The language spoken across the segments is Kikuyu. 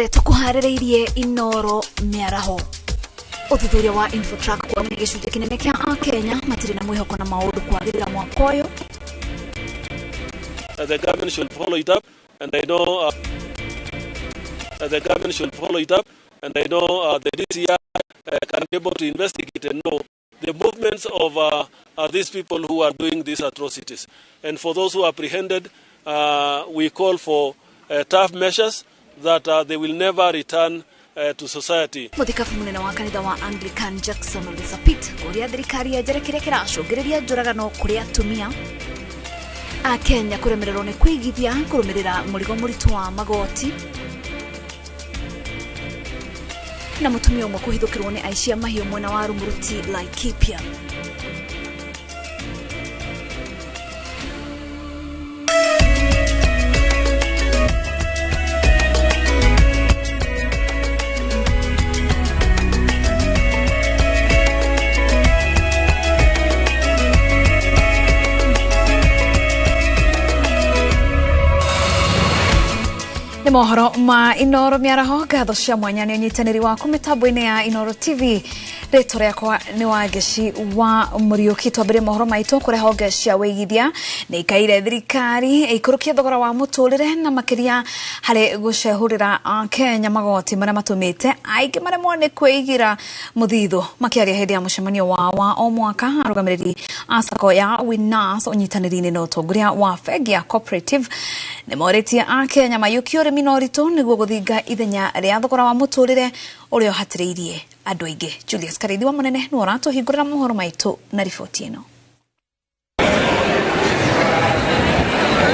Marĩa tũkũharĩrĩirie Inoro mĩaraho. Ũthuthuria wa Infotrack kuonania gĩcunjĩ kĩnene kĩa Akenya matirĩ na mwĩhoko na maũndũ kwagĩrĩra mwaka ũyũ. The government should follow it up, and I know the government should follow it up, and I know the DCI can be able to investigate and know the movements of these people who are doing these atrocities. And for those who are apprehended, we call for tough measures that they will never return to society. Mũthikabu mũnene wa kanitha wa Anglican Jackson Ole Sapit kũria thirikari yenjere kĩrĩa kĩracũngĩrĩria njũragano kũrĩ atumia. Akenya kũremererwo nĩ kwĩigithia kũrũmĩrĩra mũrigo mũritũ wa magoti. Na mũtumia ũmwe kũhithũkĩrwo nĩ aici a mahiũ mwena wa Rumuruti, Laikipia. Nĩ mohoro ma Inoro mĩaraho. Ngatho cia mwanya nĩ ũnyitanĩri waku mĩtambo-inĩ ya Inoro TV. Rĩtwa rĩakwa nĩ Wangeci wa Mũriũki. Twambĩrĩrie mohoro maitũ kũrĩa honge cia wĩigithia nĩ ikaire thirikari ĩikũrũkie thogora wa mũtũrĩre na makĩria harĩ gũcehũrĩra Akenya magoti marĩa matũmĩte aingĩ maremwo nĩ kwĩigĩra mũthithũ. Makĩaria hĩndĩ ya mũcemanio wao wa o mwaka, arũgamĩrĩri a sacco ya Winners ũnyitanĩri-inĩ na ũtongoria wa bengi ya Cooperative nĩ morĩtie Akenya maiyũkie ũrĩmi na ũritũ nĩguo gũthinga ithenya rĩa thogora wa mũtũrĩre ũrĩa ũhatĩrĩirie andũ aingĩ. Julius Karithi wa Mũnene nĩwe ũratũhingũrĩra mohoro maitũ na riboti ĩno.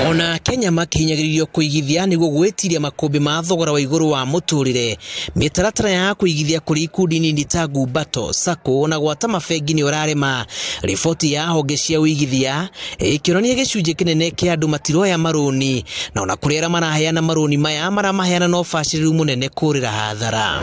Ona Kenya makihinyagĩrĩrio kũigithia nĩguo gwĩtiria makũmbĩ ma thogora wa igũrũ wa mũtũrĩre, mĩtaratara ya kũigithia kũrĩ ikundi nini ta ngumbato, sacco na gwata mabengi nĩ ũrarema. Riboti ya honge cia ũigithia ĩkĩonania gĩcunjĩ kĩnene kĩa andũ matiroya marũni, na ona kũrĩ arĩa maraheana marũni maya maramaheana na ũbacĩrĩru mũnene kũrĩra hathara.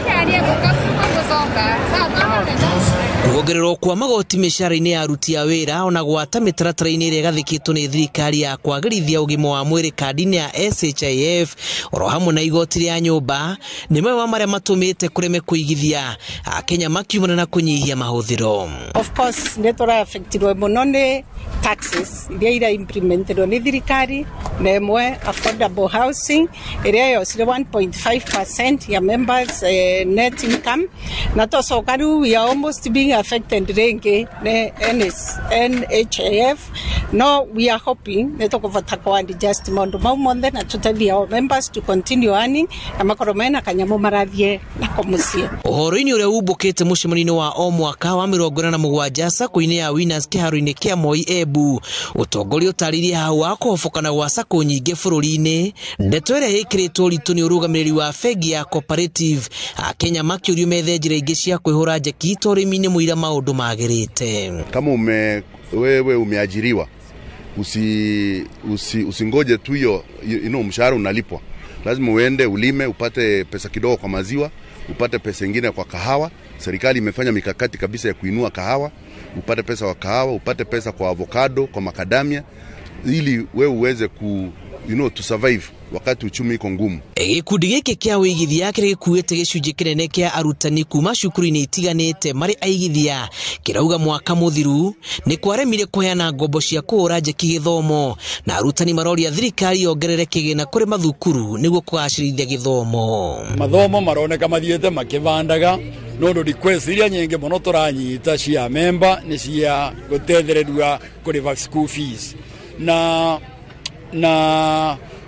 Kuongererwo kwa magoti mĩcara-inĩ ya aruti a wĩra ona gwata mĩtaratara-inĩ ĩrĩa ĩgathĩkĩtwo nĩ thirikari ya kwagĩrithia ũgima wa mwĩrĩ kandi-inĩ ya SHIF oro hamwe na igoti rĩa nyũmba nĩ mamwe ma marĩa matũmĩte kũreme kũigithia Akenya makiumana na kũnyihia mahũthĩro. Of course nĩ tũra-affectirwo mũno nĩ taxes iria ira implementirwo nĩ thirikari, na ĩmwe affordable housing ĩrĩa yocire 1.5% ya members net income, na twacoka rĩu we are almost being affected rĩngĩ nĩ NHIF, no we are hoping nĩ tũkũbota kũ adjust maũndũ mau mothe na tũteithie our members to continue earning na makorwo mena kanyamũ marathiĩ nako mũciĩ. Ũhoro-inĩ ũrĩa umbũkĩte mũcemanio-inĩ wa o mwaka wa 47 sacco-inĩ ya Winners kĩharo-inĩ kĩa Moi Embu, ũtongoria ũtarĩirie hau wa kũhobokana gwa sacco nyingĩ bũrũri-inĩ. Ndeto ĩrĩa ĩkĩrĩtwo ũritũ nĩ ũrũgamĩrĩri wa bengi ya Cooperative. Akenya makĩũrio methe njĩra ingĩ cia kwĩhũra njeki to ũrĩmi-inĩ mũira maũndũ magĩrĩte. Kama wewe umeajiriwa, usingoje tu hiyo mshahara unalipwa. Lazima uende ulime, upate pesa kidogo kwa maziwa, upate pesa nyingine kwa kahawa. Serikali imefanya mikakati kabisa ya kuinua kahawa, upate pesa kwa kahawa, upate pesa kwa avocado, kwa makadamia, ili wewe uweze ku to survive wakati uchumi iko ngumu. Gĩkundi gĩkĩ kĩa wĩigithia kĩrĩa gĩkuĩte gĩcunjĩ kĩnene kĩa arutani kuma cukuru-inĩ itiganĩte marĩ aigithia kĩrauga mwaka mũthiru nĩ kwaremire kũheana ngombo cia kũhũra njeki gĩthomo, na arutani maroria thirikari yongerere kĩgĩna kũrĩ mathukuru nĩguo kũgacĩrithia gĩthomo. Mathomo maroneka mathiĩte makĩbandaga nũndũ request iria nyingĩ mũno tũranyita cia memba nĩ cia gũtethereria kũrĩba school fees na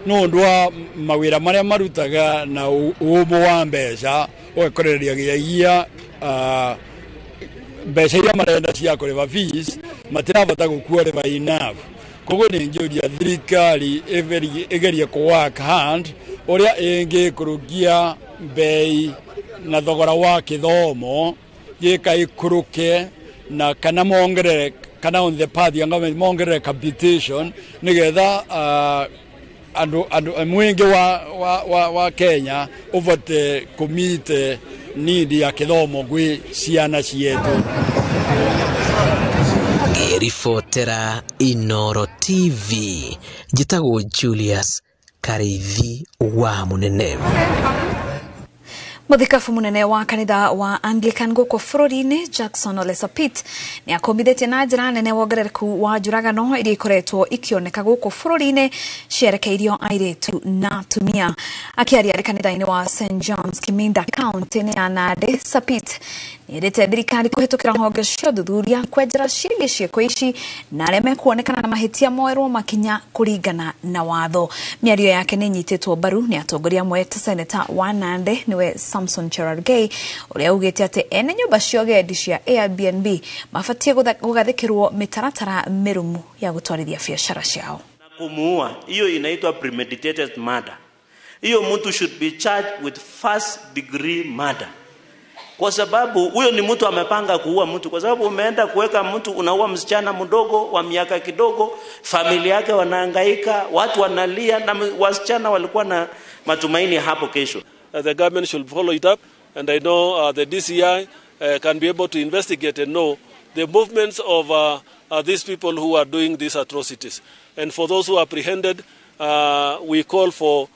nũndũ wa mawĩra marĩa marutaga na ũmũ wa mbeca ũgakorereria gĩagia mbeca iria marenda cia kũrĩba fees matirabota gũkuorĩba enough. Koguo nĩ thirikari ĩgerie kũ work hard ũrĩa ĩngĩkũrũkia mbei na thogora wa kĩthomo gĩka ĩkũrũke na kana mongerere kana on the path ya government mongerere capitation nigetha andu mwingi wa Kenya uvote kumite need ya kithomo gwi ciana cietu. Ngĩribotera Inoro TV, njĩtagwo Julius Karithi wa Munene. Mũthikabu mũnene wa kanitha wa Anglican gũkũ bũrũri-inĩ Jackson Ole Sapit nĩ akũmithĩtie na njĩra nene wongerereku wa njũragano iria ikoretwo ikĩoneka gũkũ bũrũri-inĩ cierekeirio airĩtu na atumia. Akĩaria arĩ kanitha-inĩ wa St John's Kiminda kaunti-inĩ ya Nandi, Sapit nĩerĩte thirikari kũhĩtũkĩra honge cia ũthuthuria kwenjera ciĩgiĩ ciĩko ici na arĩa mekuonekana na mahĩtia moerwo makinya kũringana na watho. Mĩario yake nĩ ĩnyitĩtwo mbaru nĩ atongoria amwe ta seneta wa Nandi nĩwe Samson Cherargei ũrĩa augĩte atĩ ene nyũmba cia ũgendi cia Airbnb mabatiĩ gũgathĩkĩrwo mĩtaratara mĩrũmu ya gũtwarithia biacara ciao. Kumuua hiyo inaitwa premeditated murder. Hiyo mtu should be charged with first degree murder. Kwa sababu huyo ni mtu amepanga kuua mtu, kwa sababu umeenda kuweka mtu, unaua msichana mdogo wa miaka kidogo, familia yake wanahangaika, watu wanalia, na wasichana walikuwa na matumaini hapo kesho. The government should follow it up, and I know the DCI can be able to investigate and know the movements of these people who are doing these atrocities. And for those who are apprehended, we call for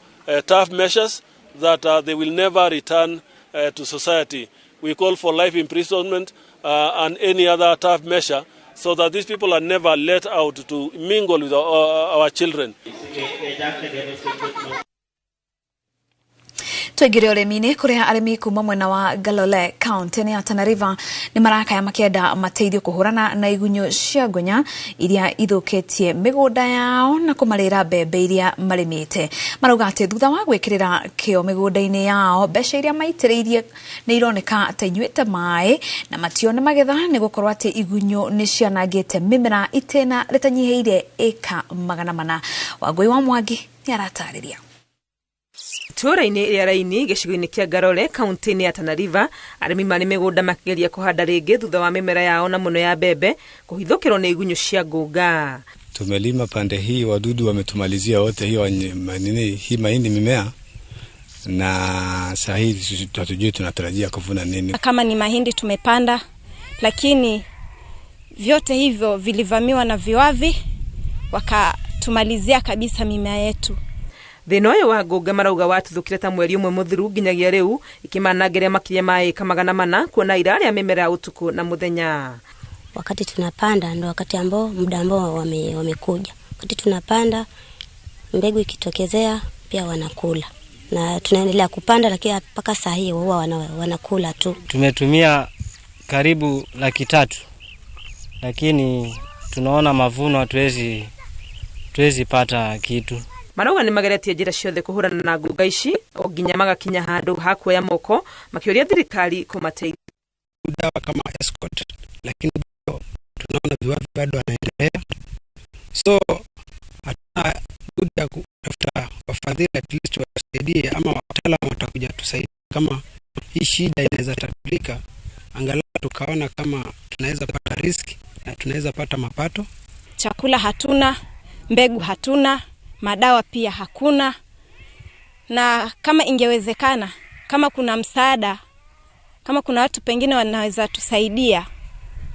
tough measures that they will never return to society. We call for life imprisonment and any other tough measure so that these people are never let out to mingle with our children. Tũingĩre ũrĩmi-inĩ kũrĩa arĩmi kuma mwena wa Galole kaunti-inĩ ya Tana River nĩ marakaya makĩenda mateithio kũhũrana na igunyũ cia ngũnya iria ithũkĩtie mĩgũnda yao na kũmarĩra mbembe iria marĩmĩte. Marauga atĩ thutha wa gwĩkĩrĩra kĩo mĩgũnda-inĩ yao, mbeca iria maitĩrĩirie nĩ ironeka ta inyuĩte maĩ na matione magetha nĩ gũkorwo atĩ igunyũ nĩ cianangĩte mĩmera itĩna rĩtanyihĩire ĩka 400. Wangũi wa Mwangi nĩ aratarĩria. Itũũra-inĩ rĩa Raini gĩcigo-inĩ kĩa Ngarore kaunti-inĩ ya Tana River, arĩmi marĩ mĩgũnda makĩgeria kũhanda rĩngĩ thutha wa mĩmera yao na mũno ya mbembe kũhithũkĩrwo nĩ igunyũ cia ngũnga. Tumelima pande hii, wadudu wametumalizia wote hiyo nini hii mahindi mimea, na saa hii hatujui tunatarajia kuvuna nini. Kama ni mahindi tumepanda, lakini vyote hivyo vilivamiwa na viwavi wakatumalizia kabisa mimea yetu. Thĩna ũyũ wa ngũnga marauga watuthũkire ta mweri ũmwe mũthiru nginyagia rĩu ikĩmanangĩria makĩria ma ĩka 400 kuona irarĩa mĩmera ya ũtukũ na mũthenya. Wakati tunapanda ndo wakati ambao muda ambao wamekuja. Wakati tunapanda mbegu ikitokezea pia wanakula. Na tunaendelea kupanda lakini mpaka saa hii huwa wanakula tu. Tumetumia karibu 300,000 lakini tunaona mavuno hatuwezi pata kitu. Marauga nĩ mageretie njĩra ciothe kũhũrana na ngũnga ici o nginya magakinya handũ ha kuoya moko makĩũria thirikari kũmateithia. Dawa kama escort, lakini tunaona viwavi bado wanaendelea, so hatuna budi ya kutafuta wafadhili at least wasaidie, ama wataalamu watakuja tusaidia kama hii shida inaweza tatulika, angalau tukaona kama tunaweza pata riski na tunaweza pata mapato. Chakula hatuna, mbegu hatuna, madawa pia hakuna, na kama ingewezekana, kama kuna msaada, kama kuna watu pengine wanaweza tusaidia,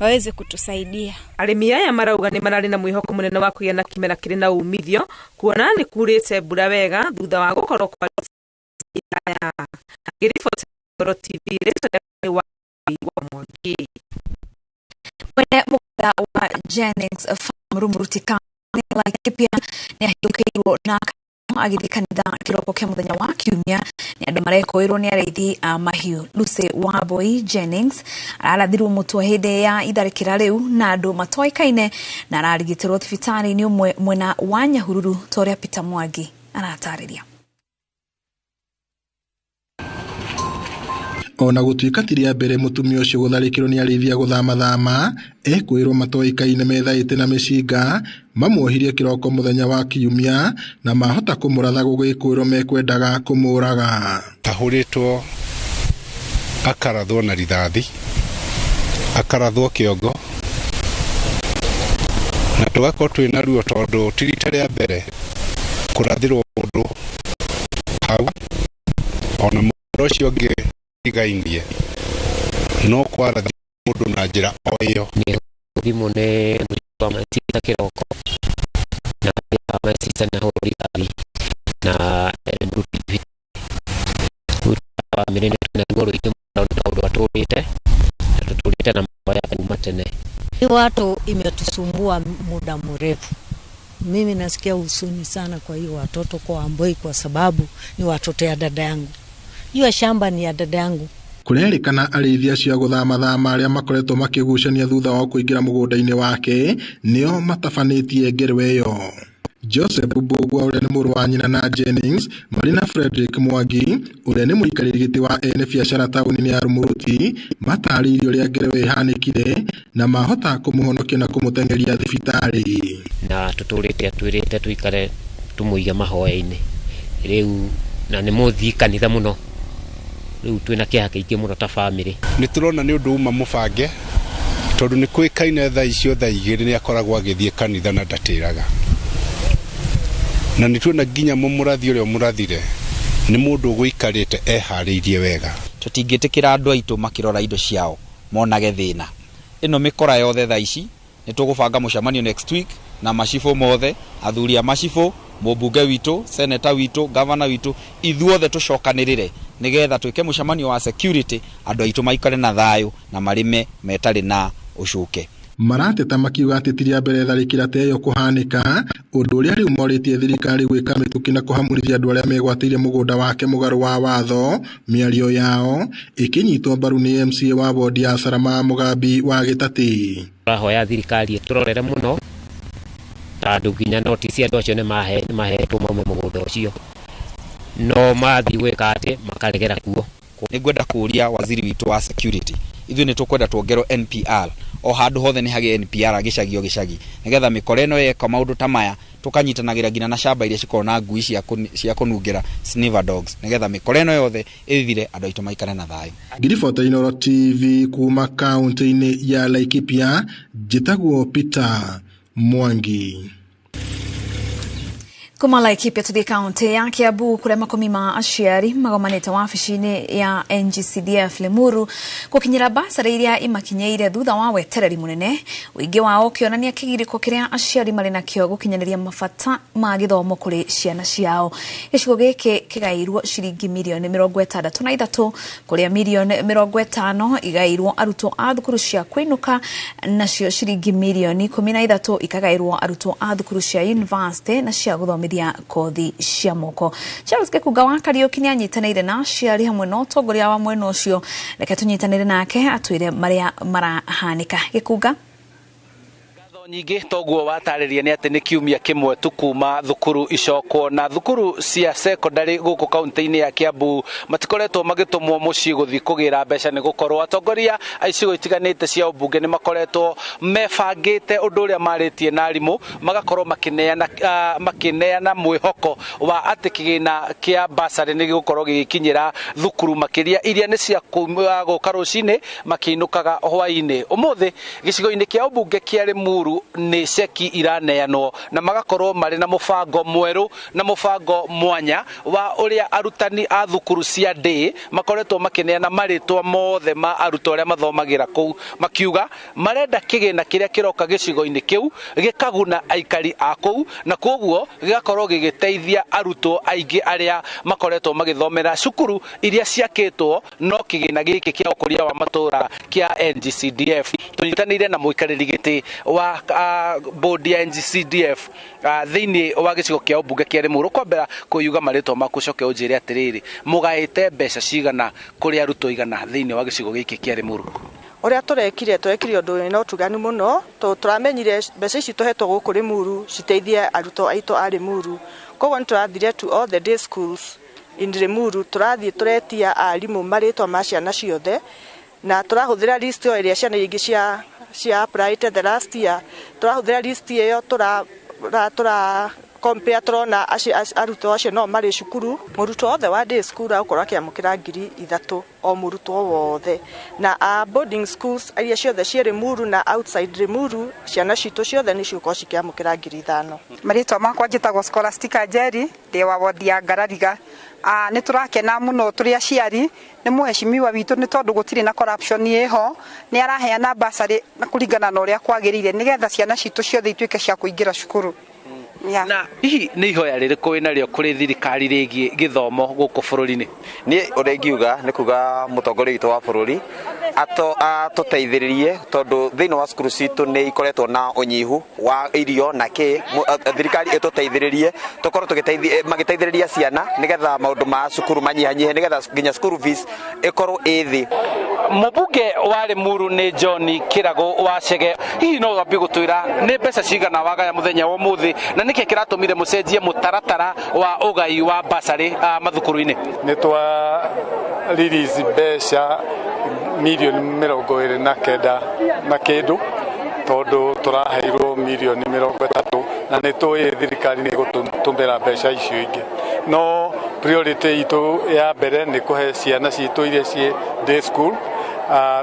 waweze kutusaidia. Arĩmi aya marauga nĩ mararĩ na mwĩhoko mũnene wa kũgĩa na kĩmera kĩrĩ na umithio kuona nĩ kurĩte mbura wega thutha wa gũkorwo kwa aya. Ngĩriboti Inooro TV, rĩtwa wa Mwangi. Mwene mũgũnda wa Jennings Farm Rumuruti Laikipia nĩ ahithũkĩirwo na agĩthiĩ kanitha kĩroko kĩa mũthenya wa kiumia nĩ andũ marekũĩrwo nĩ arĩithi a mahiũ. Lucy Wambui Jennings ararathirwo mũtwe hĩndĩ ya itharĩkĩra rĩu na andũ matoĩkaine na ararigitĩrwo thibitarĩ-inĩ ũmwe mwena wa Nyahururu ta ũrĩa Peter Mwangi aratarĩria. Ona gũtuĩka ti rĩa mbere mũtumia ũcio gũtharĩkĩrwo nĩ arĩithi a gũthamathama, ekwĩrwo matoĩkaine methaĩte na mĩcinga mamuohirie kĩroko mũthenya wa kiumia na mahota kũmũratha gũgĩkwĩrwo mekwendaga kũmũraga. Ahũrĩtwo akarathwo na rithathi, akarathwo kĩongo, na tũgakorwo twĩna ruo tondũ ti rita rĩa mbere kũrathĩrwo mũndũ hau, ona mũndũ ũcio ũngĩ igainie no kwarathi mũndũ na njĩra o ĩyo. Thimũ nĩ wa maitita kĩroko na maitita na hũrĩ na Na ruo rũingĩ mũno nĩ tondũ atũrĩte na tũtũrĩte na mahoya kuma tene. Hii watu imetusumbua muda mrefu. Mimi nasikia huzuni sana kwa hiyo watoto kwa Amboi, kwa sababu ni watoto ya dada yangu. Hiyo shamba ni ya dada yangu. Kũrerĩkana arĩithi acio a gũthamathama arĩa makoretwo makĩgucania thutha wa kũingĩra mũgũnda-inĩ wake nĩo matabanĩtie ngerwa ĩyo. Joseph Mbugua ũrĩa nĩ mũrũ wa nyina na Jennings marĩ na Frederick Mwangi ũrĩa nĩ mũikarĩri gĩtĩ wa ene biacara taũni-inĩ ya Rumuruti matarĩirie ũrĩa ngerwa ĩhanĩkire na mahota kũmũhonokia na kũmũteng'eria thibitarĩ. Na tũtũrĩte atwĩrĩte tũikare tũmũige mahoya-inĩ rĩu, na nĩ mũthii kanitha mũno, rĩu twĩna kĩeha kĩingĩ mũno ta bamĩrĩ. Nĩ tũrona nĩ ũndũ uma mũbange tondũ nĩ kũĩkaine thaa icio thaa 2 nĩ akoragwo agĩthiĩ kanitha na ndatĩraga, na nĩ tuona nginya mũmũrathi ũrĩa ũmũrathire nĩ mũndũ ũgũikarĩte eharĩirie wega. Tũtingĩtĩkĩra andũ aitũ makĩrora indo ciao monage thĩna. Ĩno mĩkora yothe thaa ici nĩ tũgũbanga mũcemanio next week na macibũ mothe, athuri a macibũ, mũmbunge witũ, seneta witũ, gavana witũ, ithuothe tũcokanĩrĩre nĩgetha twĩke mũcemanio wa security, andũ aitũ maikare na thayũ na marĩme metarĩ na ũcuke. Marateta makiuga atĩ ti rĩa mbere tharĩkĩra ta ĩyo kũhanĩka, ũndũ ũrĩa rĩu morĩtie thirikari gwĩka mĩtũkĩ na kũhamũrithia andũ arĩa megwatĩire mũgũnda wake mũgarũ wa watho. Mĩario yao ĩkĩnyitwo mbaru nĩ MCA wa wodi ya Salama Mũgambi wa Gĩtatĩ. Tũrahoya thirikari ĩtũrorere mũno tondũ nginya notice andũ acio nĩ mahetwo maume mũgũnda ũcio, no mathiĩ gwĩka atĩ makaregera kuo. Nĩ ngwenda kũũria waziri witũ wa security, ithuĩ nĩ tũkwenda tuongerwo NPR o handũ hothe nĩ hagĩe NPR gĩcagi o gĩcagi, nĩgetha mĩkora ĩno yeka maũndũ ta maya tũkanyitanagĩra nginya na camba iria cikoragwo na ngui cia kũnungĩra sniffer dogs, nĩgetha mĩkora ĩno yothe ĩthire, andũ aitũ maikare na thayũ. Ngiribota Inooro TV kuma kaunti-inĩ ya Laikipia, njĩtagwo Peter Mwangi. Kuma Laikipia tuthie kaunti ya Kiambu kuria makumi ma aciari magomanite wabici-inĩ ya NGCDF Limuru gũkinyĩra basarĩ iria imakinyĩire thutha wa wetereri mũnene, ũingĩ wao ũkĩonania kĩgirĩko kĩrĩa aciari marĩ nakĩo gũkinyanĩria mabata ma gĩthomo kũrĩ ciana ciao. Gĩcigo gĩkĩ kĩgaĩirwo ciringi mirioni 63 kũrĩa mirioni 50 igaĩirwo arutwo a thukuru cia kũinũka, nacio ciringi mirioni 13 ikagaĩrwo arutwo a thukuru cia university na cia gũthomithia kothi cia moko. Charles Gĩkunga wa Kariũki nĩ anyitanĩire na aciari hamwe na ũtongoria wa mwena ũcio. Reke tũnyitanĩre nake atwĩre marĩa marahanĩka. Gĩkunga. Nyingĩ toguo watarĩria nĩ atĩ nĩ kiumia kĩmwe tu kuma thukuru icokwo, na thukuru cia secondary gũkũ kaunti-inĩ ya Kiambu matikoretwo magĩtũmwo mũciĩ gũthiĩ kũgĩra mbeca, nĩ gũkorwo atongoria a icigo itiganĩte cia ũmbunge nĩ makoretwo mebangĩte ũndũ ũrĩa marĩtie na arimũ, magakorwo makĩneana mwĩhoko wa atĩ kĩgĩna kĩa basarĩ nĩ gĩgũkorwo gĩgĩkinyĩra thukuru makĩria iria nĩ cia gũka rũcinĩ makĩinũkaga hwaĩ-inĩ. Ũmũthĩ gĩcigo-inĩ kĩa ũmbunge kĩa Limuru nĩ ceki iraneanwo na magakorwo marĩ na mũbango mwerũ na mũbango mwanya wa ũrĩa arutani a thukuru cia day makoretwo makĩneana marĩtwa mothe ma arutwo arĩa mathomagĩra kũu, makiuga marenda kĩgĩna kĩrĩa kĩroka gĩcigo-inĩ kĩu gĩkaguna aikari a kũu, na koguo gĩgakorwo gĩgĩteithia arutwo aingĩ arĩa makoretwo magĩthomera cukuru iria ciakĩtwo no kĩgĩna gĩkĩ kĩa ũkũria wa matũũra kĩa NGCDF. Tũnyitanĩire na mũikarĩri gĩtĩ wa board ya NGCDF thĩinĩ wa gĩcigo kĩa ũmbunge kĩa Limuru. Kwambera kũyuga marĩtwa maku ũcoke ũnjĩre atĩrĩrĩ, mũgaĩte mbeca cigana kũrĩ arutwo igana thĩinĩ wa gĩcigo gĩkĩ kĩa Limuru? Ũrĩa tũrekire ũndũ wĩna ũtuganu mũno, tũramenyire mbeca ici tũhetwo gũkũ Limuru citeithie arutwo aitũ a Limuru. Koguo nĩ tũrathire to all the day schools in Limuru, tũrathiĩ tũretia arimũ marĩtwa ma ciana ciothe, na tũrahũthĩra list ĩyo ĩrĩa ciana ingĩ cia applied the last year, tũrahũthĩra list ĩyo tũra compare, tũrona arutwo acio no marĩ cukuru. Mũrutwo wothe wa day school agũkorwo akĩamũkĩra 3,000 o mũrutwo wothe, na a boarding schools iria ciothe ciĩ Limuru na outside Limuru ciana citũ ciothe nĩ cigũkorwo cikĩamũkĩra 5,000. Marĩtwa makwa njĩtagwo Scholastica Njeri, ndĩ wa wodi ya Ngarariga. Nĩ tũrakena mũno tũrĩ aciari nĩ mũheshimiwa witũ, nĩ tondũ gũtirĩ na corruption ĩho, nĩ araheana basarĩ na kũringana na ũrĩa kwagĩrĩire, nĩgetha ciana citũ ciothe ituĩke cia kũingĩra cukuru. Yeah. Na hihi nĩ ihoya rĩrĩkũ wĩnarĩo kũrĩ thirikari rĩgiĩ gĩthomo gũkũ bũrũri-inĩ? Niĩ ũrĩa ingiuga nĩ kuga mũtongoria witũ wa bũrũri atũteithĩrĩrie tondũ thĩinĩ wa cukuru citũ nĩ ikoretwo na ũnyihu wa irio na kĩ thirikari ĩtũteithĩrĩrie tũkorwo magĩteithĩrĩria ciana nĩgetha maũndũ ma cukuru manyihanyihe nĩgetha nginya school fees ĩkorwo ĩ thĩ. Mũmbunge wa Limuru nĩ John Kirago wa Chege, hihi no wambie gũtwĩra nĩ mbeca cigana wagaya mũthenya wa ũmũthĩ na nĩkĩ kĩratũmire mũcenjie mũtaratara wa ũgai wa basarĩ mathukuru-inĩ? Nĩ twa release mbeca mirioni 29 na kĩndũ tondũ tũraheirwo mirioni 30 na nĩ tũĩ thirikari nĩ ĩgũtũmĩra mbeca icio ingĩ, no priority itũ ya mbere nĩ kũhe ciana citũ iria ciĩ day school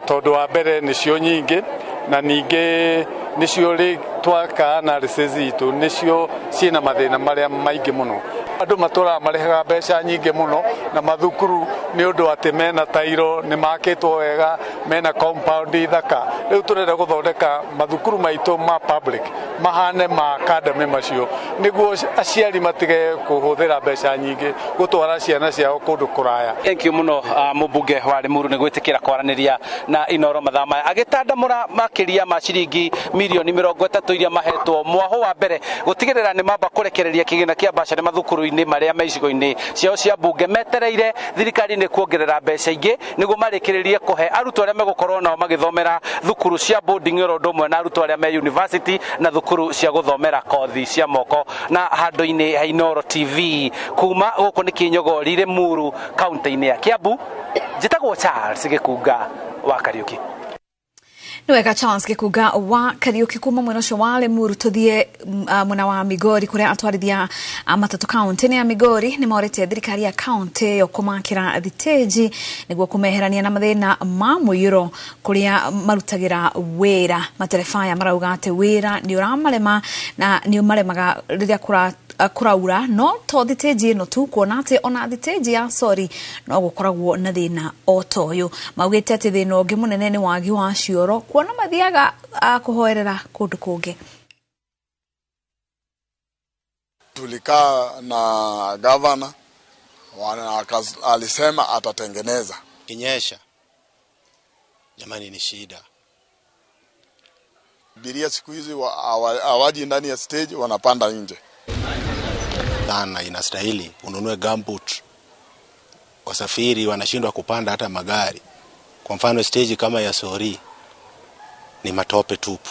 tondũ wa mbere nĩcio nyingĩ na ningĩ nĩcio twaka analysis itũ nĩcio ciĩna mathĩna marĩa maingĩ mũno. Andũ matũraga marĩhaga mbeca nyingĩ mũno na mathukuru nĩ ũndũ atĩ mena tairo nĩ makĩtwo wega mena compound thaka. Rĩu tũrenda gũthondeka mathukuru maitũ ma public mahane ma academy macio nĩguo aciari matige kũhũthĩra mbeca nyingĩ gũtwara ciana ciao kũndũ kũraya. Thank you mũno mũmbunge wa Limuru nĩ gwĩtĩkĩra kwaranĩria na Inooro mathaa maya agĩtandamũra makĩria ma ciringi mirioni 30 iria mahetwo mwaho wa mbere gũtigĩrĩra nĩ mamba kũrekereria kĩgĩna kĩa mbeca mathukuru-inĩ marĩa me icigo-inĩ ciao cia mbunge metereire thirikari nĩ kuongerera mbeca ingĩ nĩguo marĩkĩrĩrie kũhe arutwo arĩa megũkorwo nao magĩthomera thukuru cia boarding oro ũndũ ũmwe na arutwo arĩa me university na thukuru cia gũthomera kothi cia moko. Na handũ-inĩ ha Inooro TV kuma gũkũ nĩ Kĩnyogori Limuru kaunti-inĩ ya Kiambu, njĩtagwo Charles Gĩkunga wa Kariũki. Nĩwega Charles Gĩkunga wa Kariũki. Kuma mwena ũcio wa Limuru tũthiĩ mwena wa Migori kũrĩa atwarithia a matatũ kaunti-inĩ ya Migori nĩ morĩtie thirikari ya kaunti ĩyo kũmakĩra thitĩnji nĩguo kũmeherania na mathĩna ma mũiyũro kũrĩa marutagĩra wĩra. Matereba aya marauga atĩ wĩra nĩ ũramarema na nĩ ũmaremaga rĩrĩa kũraura, no to thitĩnji ĩno tu, kuona atĩ ona thitĩnji ya Sori no gũkoragwo na thĩna o ta ũyũ. Maugĩte atĩ thĩna ũngĩ mũnene nĩ wagi wa cioro, kuona mathiaga kũhoerera kũndũ kũngĩ. Tulikaa na gavana alisema atatengeneza. Kinyesha jamani, ni shida. Abiria siku hizi hawaji ndani ya stage, wanapanda nje. Sana inastahili ununue gumboot. Wasafiri wanashindwa kupanda hata magari. Kwa mfano stage kama ya Sori ni matope tupu.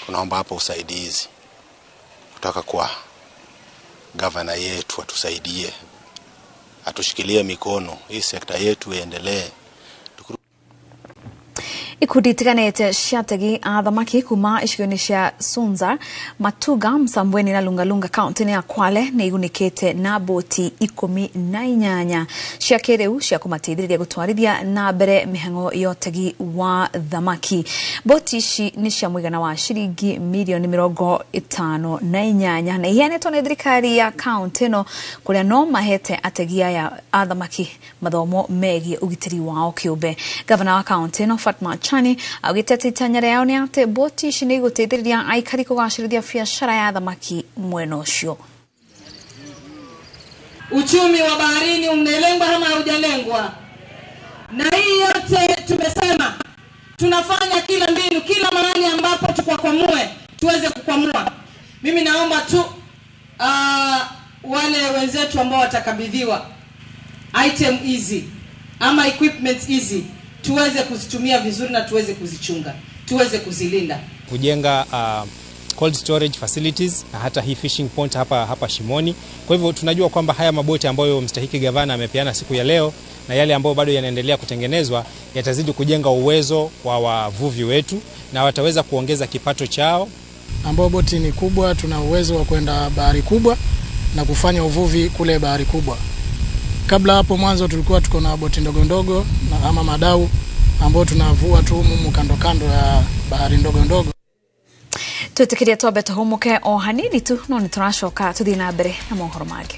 Tunaomba hapo usaidizi kutoka kwa gavana yetu, atusaidie, atushikilie mikono, hii sekta yetu iendelee. Ikundi itiganĩte cia ategi a thamaki kuma icigo-inĩ cia Sunza, Matuga, Msambweni na Lungalunga kaunti-inĩ ya Kwale nĩ igunĩkĩte na boti 18 cia kĩrĩu cia kũmateithĩrĩria gũtwarithia na mbere mĩhang'o ya ũtegi wa thamaki. Boti ici nĩ cia mũigana wa ciringi mirioni 58 na iheanĩtwo nĩ thirikari ya kaunti ĩno kũrĩa no mahete ategi aya a thamaki mathomo megiĩ ũgitĩri wao kĩũmbe. Gavana wa kaunti ĩno Fatma Chani augĩte atĩ itanya rĩao nĩ atĩ boti ici nĩ igũteithĩrĩria aikari kũgacĩrithia biacara ya thamaki mwena ũcio. Uchumi wa baharini umelengwa ama haujalengwa? Na hii yote tumesema tunafanya kila mbinu, kila mahali ambapo tukwakwamue tuweze kukwamua. Mimi naomba tu wale wenzetu ambao watakabidhiwa item hizi ama equipment hizi tuweze kuzitumia vizuri na tuweze kuzichunga, tuweze kuzilinda. Kujenga cold storage facilities na hata hii fishing point hapa Shimoni. Kwa hivyo tunajua kwamba haya maboti ambayo mstahiki gavana amepeana siku ya leo na yale ambayo bado yanaendelea kutengenezwa yatazidi kujenga uwezo wa wavuvi wetu na wataweza kuongeza kipato chao. Ambao boti ni kubwa, tuna uwezo wa kwenda bahari kubwa na kufanya uvuvi kule bahari kubwa. Kabla hapo mwanzo tulikuwa tuko na boti ndogo ndogo na ama madau ambao tunavua tu mumu kando kando ya bahari ndogo ndogo. Twĩtĩkĩrie twambe tũhũmũke o hanini tu no nĩ tũracoka tũthiĩ na mbere na mohoro mangĩ.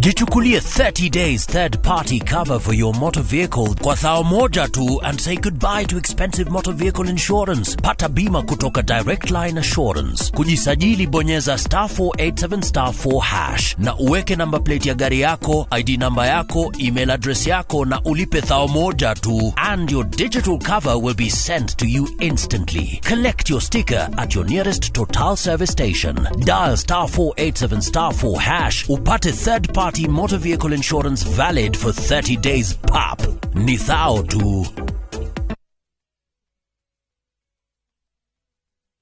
Jichukulie 30 days third party cover for your motor vehicle kwa thao moja tu and say goodbye to expensive motor vehicle insurance. Pata bima kutoka Direct Line Assurance. Kujisajili bonyeza star 487 star 4 hash na uweke number plate ya gari yako, ID namba yako, email address yako na ulipe thao moja tu and your digital cover will be sent to you instantly. Collect your sticker at your nearest Total service station. Dial star 487 star 4 hash upate third party motor vehicle insurance valid for 30 days pap. Ni thao tu.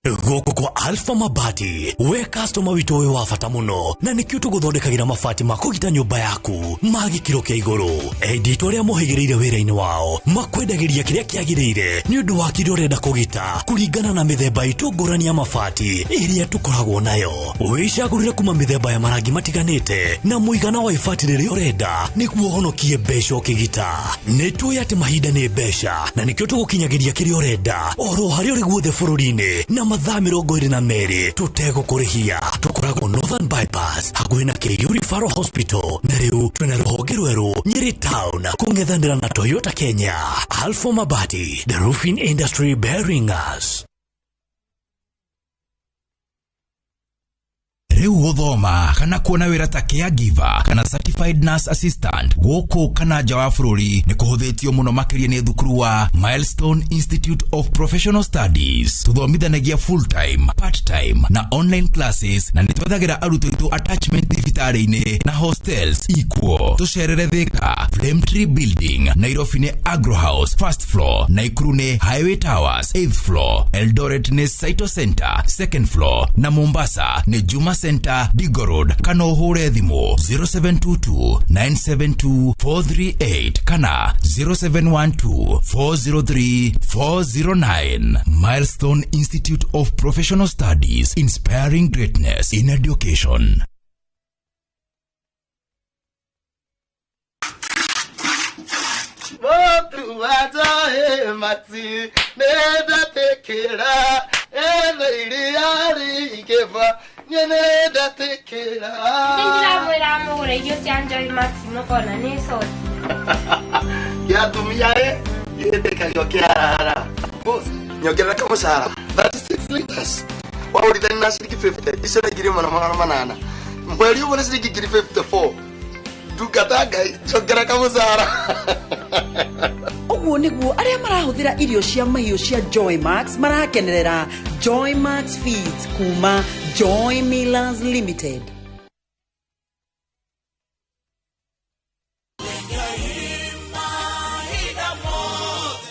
Gũkũ kwa Alpha Mabati we customer witũ wĩ wa bata mũno na nĩkĩo tũgũthondekagĩra mabati ma kũgita nyũmba yaku ma gĩkĩro kĩa igũrũ. Endia itũ arĩa mohĩgĩrĩire wĩra-inĩ wao makwendagĩria kĩrĩa kĩagĩrĩire nĩ ũndũ wa kĩrĩa ũrenda kũgita kũringana na mĩthemba itũ ngũrani ya mabati ĩrĩa tũkoragwo nayo. Wĩcagũrĩre kuma mĩthemba ya marangi matiganĩte na mũigana wa ibati rĩrĩa ũrenda nĩguo ũhonokie mbeca ũkĩgita. Nĩ tũĩ atĩ mahinda nĩ mbeca na nĩkĩo tũgũkinyagĩria kĩrĩa ũrenda oro harĩa ũrĩ guothe bũrũri-inĩ na mathaa 22 tũtegũkũrĩhia. Tũkoragwo Northern Bypass hakuhĩ na KU Referral Hospital na rĩu twĩna rũhonge rwerũ Nyeri Town kũng'ethanĩra na Toyota Kenya. Alpha Mabati, the roofing industry bearing us. Rĩu gũthoma kana kuona wĩra ta caregiver kana certified nurse assistant gũkũ kana nja wa bũrũri nĩ kũhũthĩtio mũno makĩria nĩ thukuru wa Milestone Institute of Professional Studies. Tũthomithanagia full time, part time na online classes na nĩ twethagĩra arutwo aitũ attachment thibitarĩ-inĩ na hostels ikuo. Tũcerere Thika, Flame Tree Building, Nairobi nĩ Agro House first floor, Naikuru nĩ Highway Towers 8th floor, Eldoret nĩ Saito Center second floor na Mombasa nĩ Juma Center Digo Road kana ũhũre thimũ 0722 972 438 kana 0712 403 409. Milestone Institute of Professional Studies, inspiring greatness in education. Nyongerera kamũcara 36 liters waũrithani na ciringi 50 icio nĩ 1800 mweri ũmwe nĩ ciringi 54 ndungata Ngai nyongerera kamũcara. Ũguo nĩguo arĩa marahũthĩra irio cia mahiũ cia Joy Max marakenerera Joy Max Feeds kuma Joy Millers Limited.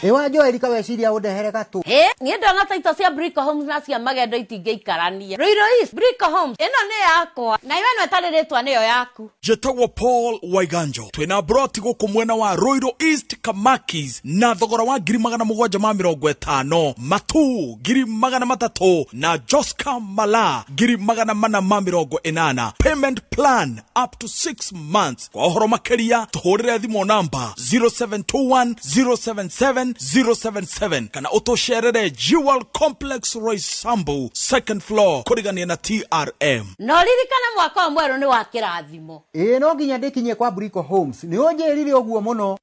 Ewa Joel kaweciria undehere gatu. Ĩ, niĩ ndona taito cia Brico Homes na cia magendo itingĩikarania. Ruiru East, Brico Homes, ĩno nĩ yakwa na iwe ĩno ĩtarĩ rĩtwa nĩyo yaku. Njĩtagwo Paul Waiganjo. Twĩna broti gũkũ mwena wa Ruiru East Kamakis na thogora wa 750,000, Matu 300,000 na Joska Mala 480,000. Payment plan up to 6 months. Kwa ũhoro makĩria tũhũrĩre thimũ namba 0721 077 077 kana ũtũcerere Jewel Complex Roysambu second floor kũrigania na TRM. No ririkana mwaka wa mwerũ nĩ wa kĩrathimo. Ĩĩ no nginya ndĩkinyie kwa Brico Homes. Nĩ ũnjĩrire ũguo mũno.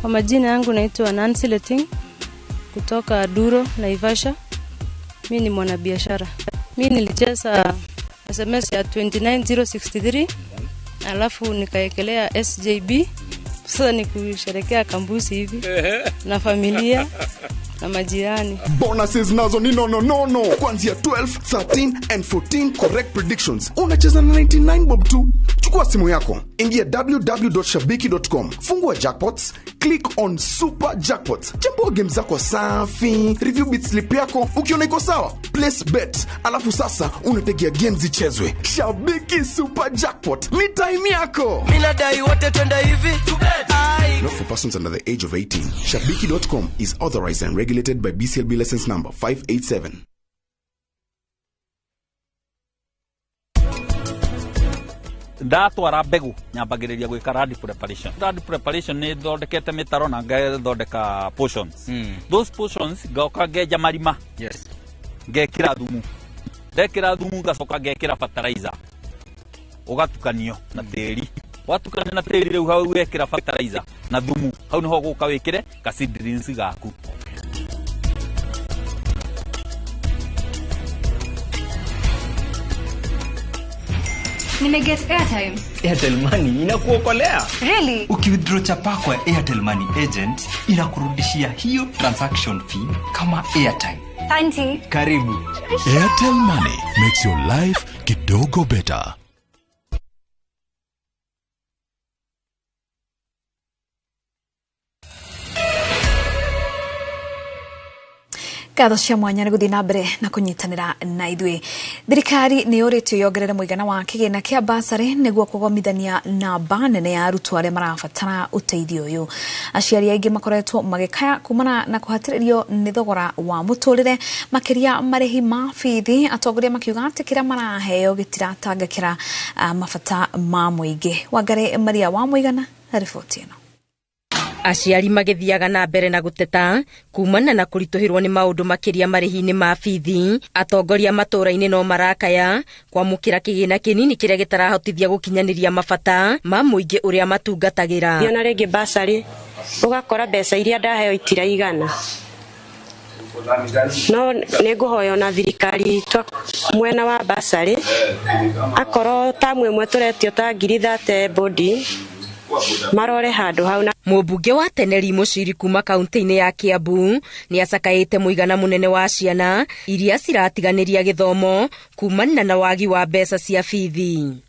Kwa majina yangu naitwa Nancy Leting kutoka Duro, Naivasha. Mimi ni mwanabiashara. Mimi nilicheza SMS ya 29063 alafu nikaekelea SJB. Sasa ni kusherekea kambusi hivi na familia na majirani. Bonuses nazo ni no. Kuanzia 12, 13 and 14 correct predictions. Unacheza na 99 bob tu. Chukua simu yako, ingia www.shabiki.com, fungua jackpots, click on super jackpots. Chambua game zako safi, review bit slip yako, ukiona iko sawa, place bet. Alafu sasa unategea games zichezwe. Shabiki Super Jackpot, ni time yako. Mimi nadai wote twende hivi. Not for persons under the age of 18. Shabiki.com is authorized and regulated by BCLB license number 587. Ndatwara mbegu nyambagĩrĩria gwĩka land preparation. Land preparation nĩ thondekete mĩtaro na ngathondeka portions. Those portions ngoka ngenja marima. Yes. Ngekĩra thumu. Ndekĩra thumu ngacoka ngekĩra fertilizer. Ũgatukanio na tĩri. Watukania na tĩri rĩu hau wekĩra fertilizer na thumu. Hau niho ũgũka wĩkĩre ka seedlings gaku. Nimeget airtime. Airtel Money inakuokolea. Really? Ukiwithdraw chapa kwa Airtel Money agent inakurudishia hiyo transaction fee kama airtime. Auntie. Karibu. Airtel Money makes your life kidogo better. Ngatho cia mwanya nĩ gũthiĩ na mbere na kũnyitanĩra na ithuĩ. Thirikari nĩ yũrĩtio yongerere mũigana wa kĩgĩna kĩa basarĩ nĩguo kũgomithania namba nene ya arutwo arĩa marabatara ũteithio ũyũ. Aciari aingĩ makoretwo magĩkaya kumana na kũhatĩrĩrio nĩ thogora wa mũtũrĩre, makĩria marĩhi ma bithi, atongoria makiuga atĩ kĩrĩa maraheo gĩtiratangĩkĩra mabata ma mũingĩ. Wangari Maria wa Mũigana na riboti ĩno. Aciari magĩthiaga na mbere na gũteta kumana na kũritũhĩrwo nĩ maũndũ makĩria marĩhi-inĩ ma bithi. Atongoria matũũra-inĩ no marakaya kwamũkĩra kĩgĩna kĩnini kĩrĩa gĩtarahotithia gũkinyanĩria mabata ma mũingĩ ũrĩa matungatagĩra. Ona rĩngĩ basarĩ ũgakora mbeca iria ndaheo itiraigana, no nĩ ngũhoya ona thirikari itũ mwena wa basarĩ akorwo tamu ĩmwe tũretio ta 30,000 bodi marore handũ hau. Mũmbunge wa tene Lee Mũciri kuma kaunti-inĩ ya Kiambu nĩ acakaĩte mũigana mũnene wa ciana iria ciratiganĩria gĩthomo kumana na wagi wa mbeca cia bithi.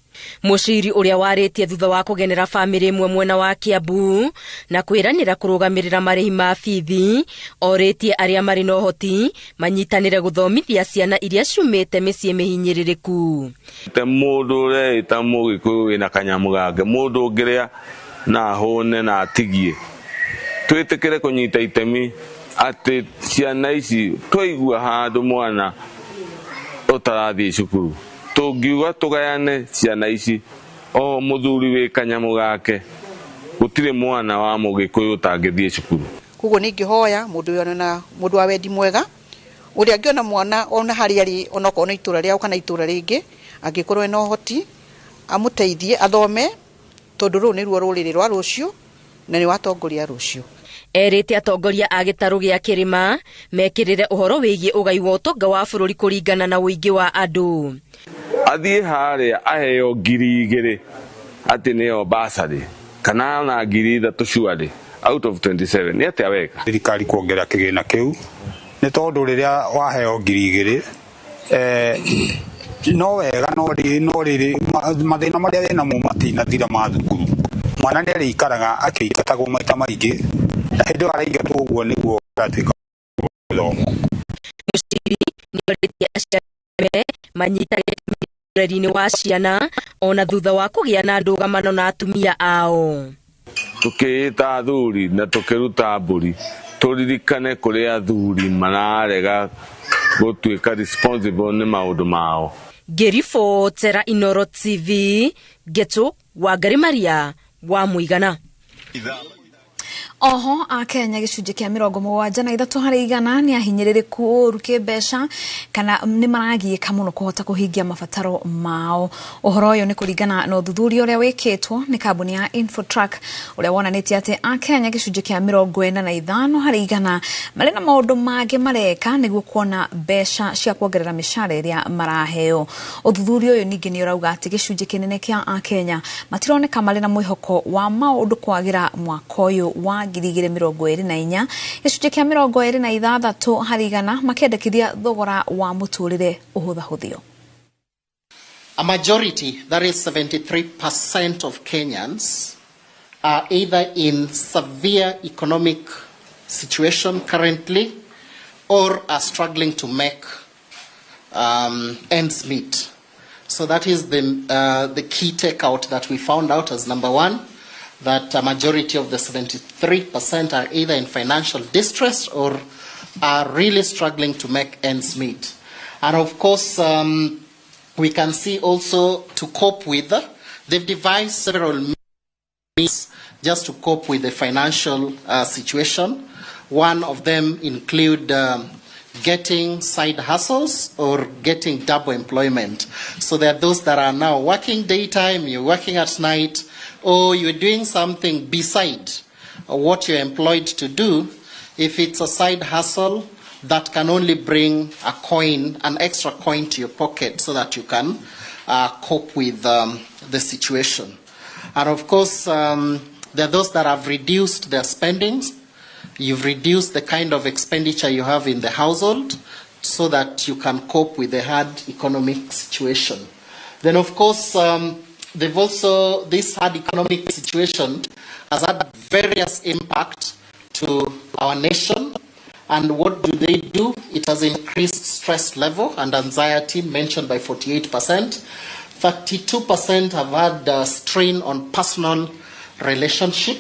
Mũciri ũrĩa warĩtie thutha wa kũgenera bamĩrĩ ĩmwe mwena wa Kiambu na kwĩranĩra kũrũgamĩrĩra marĩhi ma bithi, orĩtie arĩa marĩ na ũhoti manyitanĩre gũthomithia ciana iria ciumĩte mĩciĩ mĩhinyĩrĩrĩku. Te mũndũ ũreĩta mũgĩkũyũ wĩna kanyamũ gake, mũndũ ũngĩrĩa na ahũne na atigie, twĩtĩkĩre kũnyita itemi atĩ ciana ici twaigua handũ mwana ũtarathiĩ cukuru, tũngiuga tũgayane ciana ici o mũthuri wĩ kanyamũ gake, gũtirĩ mwana wa mũgĩkũyũ ũtangĩthiĩ cukuru. Koguo ningĩhoya mũndũ ũyũ na mũndũ wa wendi mwega ũrĩa angĩona mwana ona harĩa arĩ, onokorwo nĩ itũra rĩao kana itũra rĩngĩ, angĩkorwo ena ũhoti amũteithie athome, tondũ rũu nĩruo rũrĩrĩ rwa rũciũ na nĩ watongoria rũciũ. Erĩte atongoria a gĩtarũ gĩa kĩrĩma mekĩrĩre ũhoro wĩgiĩ ũgai wa ũtonga wa bũrũri kũringana na ũingĩ wa andũ. Athiĩ harĩa aheo 2,000 atĩ nĩyo basarĩ kana ona 3,000 cuarĩ out of 27 nĩ atĩa weka. Thirikari kuongerera kĩgĩna kĩu nĩ tondũ rĩrĩa waheo 2,000 no wega, no rĩrĩ mathĩna marĩa wĩnamo matinathira ma thukuru. Mwana nĩ arĩikaraga akĩingatagwo maita maingĩ, na hĩndĩ ĩyo araingatwo ũguo nĩguo aratuĩka gĩthomo. Mũciri nĩorĩtie aciari manyitage ũreri-inĩ wa ciana ona thutha wa kũgĩa na ndũgamano na atumia ao. Tũkĩĩta athuri na tũkĩruta mbũri, tũririkane kũrĩ athuri mararega gũtuĩka responsible nĩ maũndũ mao. Ngĩribotera Inooro TV, Ngetu Wangari Maria wa Mũigana. Oho akenya gĩcunjĩ kĩa 73 harĩ igana nĩ ahinyĩrĩrĩku ũru kĩmbeca kana nĩ maragiĩka mũno kũhota kũhingia mabataro mao. Ũhoro ũyũ nĩ kũringana na ũthuthuria ũrĩa wĩkĩtwo nĩ kambuni ya Infotrack ũrĩa wonanĩtie atĩ akenya gĩcunjĩ kĩa 45 harĩ igana marĩ na maũndũ mangĩ mareka nĩguo kuona mbeca cia kuongerera mĩcara ĩrĩa maraheo. Ũthuthuria ũyũ ningĩ nĩ ũrauga atĩ gĩcunjĩ kĩnene kĩa akenya matironeka marĩ na mwĩhoko wa maũndũ kwagĩra mwaka ũyũ wa 2024, gĩcunjĩ kĩa 26 harĩ igana makĩendekithia thogora wa mũtũrĩre ũhũthahũthio. A majority, that is 73% of Kenyans, are either in severe economic situation currently or are struggling to make ends meet. So that is the key takeout that we found out as number one, that a majority of the 73% are either in financial distress or are really struggling to make ends meet. And of course, we can see also to cope with, they've devised several means just to cope with the financial situation. One of them include getting side hustles or getting double employment. So there are those that are now working daytime, you're working at night, or you're doing something beside what you're employed to do. If it's a side hustle, that can only bring a coin, an extra coin to your pocket so that you can cope with the situation. And of course, there are those that have reduced their spendings. You've reduced the kind of expenditure you have in the household so that you can cope with the hard economic situation. Then, of course, they've also, this hard economic situation has had various impact to our nation. And what do they do? It has increased stress level and anxiety, mentioned by 48%. 32% have had strain on personal relationship.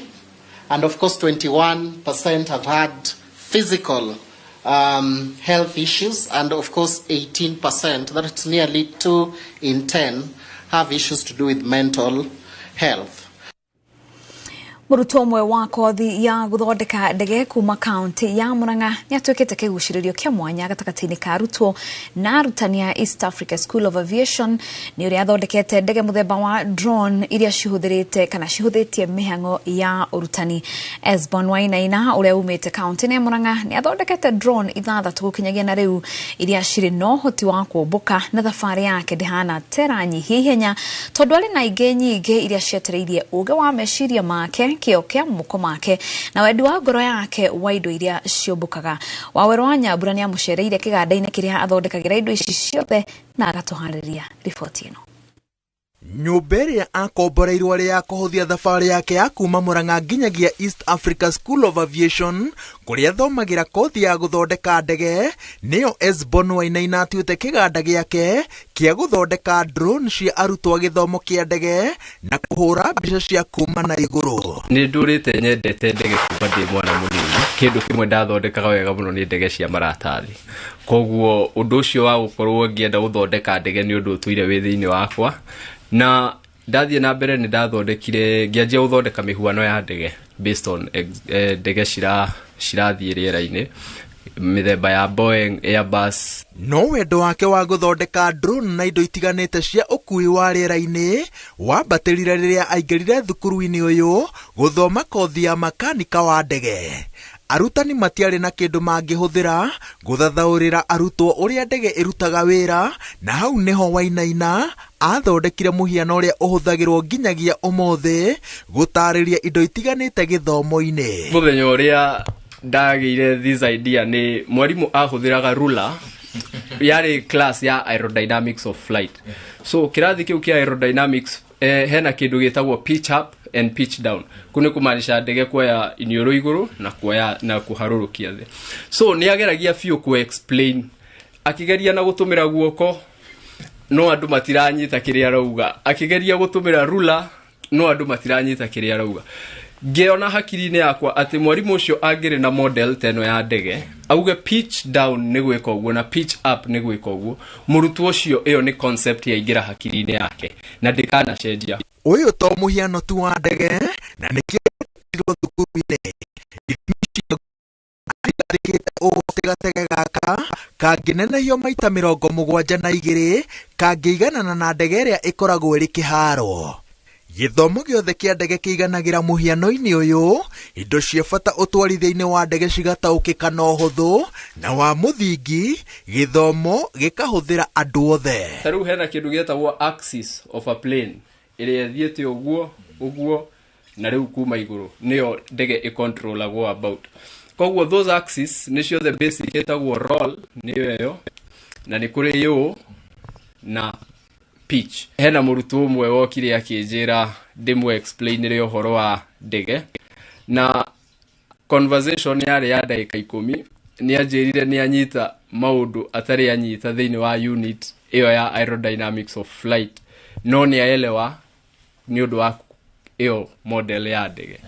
And of course, 21% have had physical health issues. And of course, 18%, that's nearly 2 in 10, have issues to do with mental health. Mũrutwo ũmwe wa kothi ya gũthondeka ndege kuma kaunti ya Murang'a nĩatuĩkĩte kĩgucĩrĩrio kĩa mwanya gatagatĩ-inĩ ka arutwo na arutani a East Africa School of Aviation nĩ ũrĩa athondekete ndege mũthemba wa drone iria cihũthĩrĩte kana cihũthĩtie mĩhang'o ya ũrutani. Esbon Wainaina ũrĩa umĩte kaunti-inĩ ya Murang'a nĩ athondekete drone 6 gũkinyagia na rĩu iria cirĩ na ũhoti wa kũmbũka na thabarĩ yake ndĩhana teranyihia ihenya tondũ arĩ na ingĩ nyingĩ iria cietereirie ũũgĩ wa meciria make, kĩo kĩa moko make na wendi wa ngoro yake wa indo iria ciũmbũkaga. Wawerũ wa Nyambura nĩ amũcereire kĩganda-inĩ kĩrĩa athondekagĩra indo ici ciothe na agatũharĩria riboti ĩno. Nyũmba ĩrĩa akomboreirwo arĩ ya kũhũthia thabarĩ yake ya kuma Murang'a nginyagia East Africa School of Aviation kũrĩa athomagĩra kothi ya gũthondeka ndege nĩyo Esbon Wainaina atuĩte kĩganda gĩake kĩa gũthondeka drone cia arutwo a gĩthomo kĩa ndege na kũhũra mbica cia kuma na igũrũ. Nĩ ndũrĩte nyendete ndege kuma ndĩ mwana mũnini. Kĩndũ kĩmwe ndathondekaga wega mũno nĩ ndege cia maratathi, koguo ũndũ ũcio wa gũkorwo ngĩenda gũthondeka ndege nĩ ũndũ ũtũire wĩ thĩinĩ wakwa. Na ndathiĩ na mbere nĩ ndathondekire, ngĩanjia gũthondeka mĩhuano ya ndege based on ndege cirathiĩ rĩera-inĩ, mĩthemba ya Boeing, Airbus. No wendo wake wa gũthondeka drone na indo itiganĩte cia ũkui wa rĩera-inĩ wambatĩrire rĩrĩa aingĩrire thukuru-inĩ ũyũ gũthoma kothi ya makanika wa ndege. Arutani matiarĩ na kĩndũ mangĩhũthĩra gũthathaũrĩra arutwo ũrĩa ndege ĩrutaga wĩra, na hau nĩho Wainaina athondekire mũhiano ũrĩa ũhũthagĩrwo nginyagia ũmũthĩ gũtarĩria indo itiganĩte gĩthomo-inĩ. Mũthenya ũrĩa ndagĩire this idea nĩ mwarimũ ahũthĩraga ruler, yarĩ class ya aerodynamics of flight. So kĩrathi kĩu kĩa aerodynamics hena kĩndũ gĩtagwo pitch up and pitch down. Kũ nĩ kũmaanisha ndege kuoya iniũrũ igũrũ na kuoya na kũharũrũkia thĩ. So nĩ ageragia biũ ku explain, akĩgeria na gũtũmĩra guoko no andũ matiranyita kĩrĩa arauga, akĩgeria gũtũmĩra ruler no andũ matiranyita kĩrĩa arauga. Ngĩona hakiri-inĩ yakwa atĩ mwarimũ ũcio angĩrĩ na model ta ĩno ya ndege auge pitch down nĩ gwĩka ũguo na pitch up nĩ gwĩka ũguo, mũrutwo ũcio ĩyo nĩ concept yaingĩra hakiri-inĩ yake na ndĩkanacenjia. Ũyũ to mũhiano tu wa ndege na nĩkĩo thukuru-inĩ gatege gaka kangĩnenehio maita 72 kangĩiganana na ndege ĩrĩa ĩkoragwo ĩrĩ kĩharo. Gĩthomo gĩothe kĩa ndege kĩiganagĩra mũhiano-inĩ ũyũ, indo cia bata ũtwarithia-inĩ wa ndege cigataũkĩka na ũhũthũ na wa mũthingi, gĩthomo gĩkahũthĩra andũ othe. Ta rĩu hena kĩndũ gĩtagwo axis of a plane ĩrĩa ĩthiĩte ũguo ũguo na rĩu kuma igũrũ nĩyo ndege ĩcontrolagwo about. Koguo those axis nĩcio the basic ĩtagwo roll nĩyo ĩyo, na nĩ kũrĩ yaw na pitch. Hena mũrutwo ũmwe wokire akĩnjĩra ndĩmũ explainĩre ũhoro wa ndege, na conversation yarĩ ya ndagĩka 10. Nĩ anjĩrire nĩ anyita maũndũ atarĩ anyita thĩinĩ wa unit ĩyo ya aerodynamics of flight, no nĩ aelewa nĩ ũndũ wa ĩyo model ya ndege.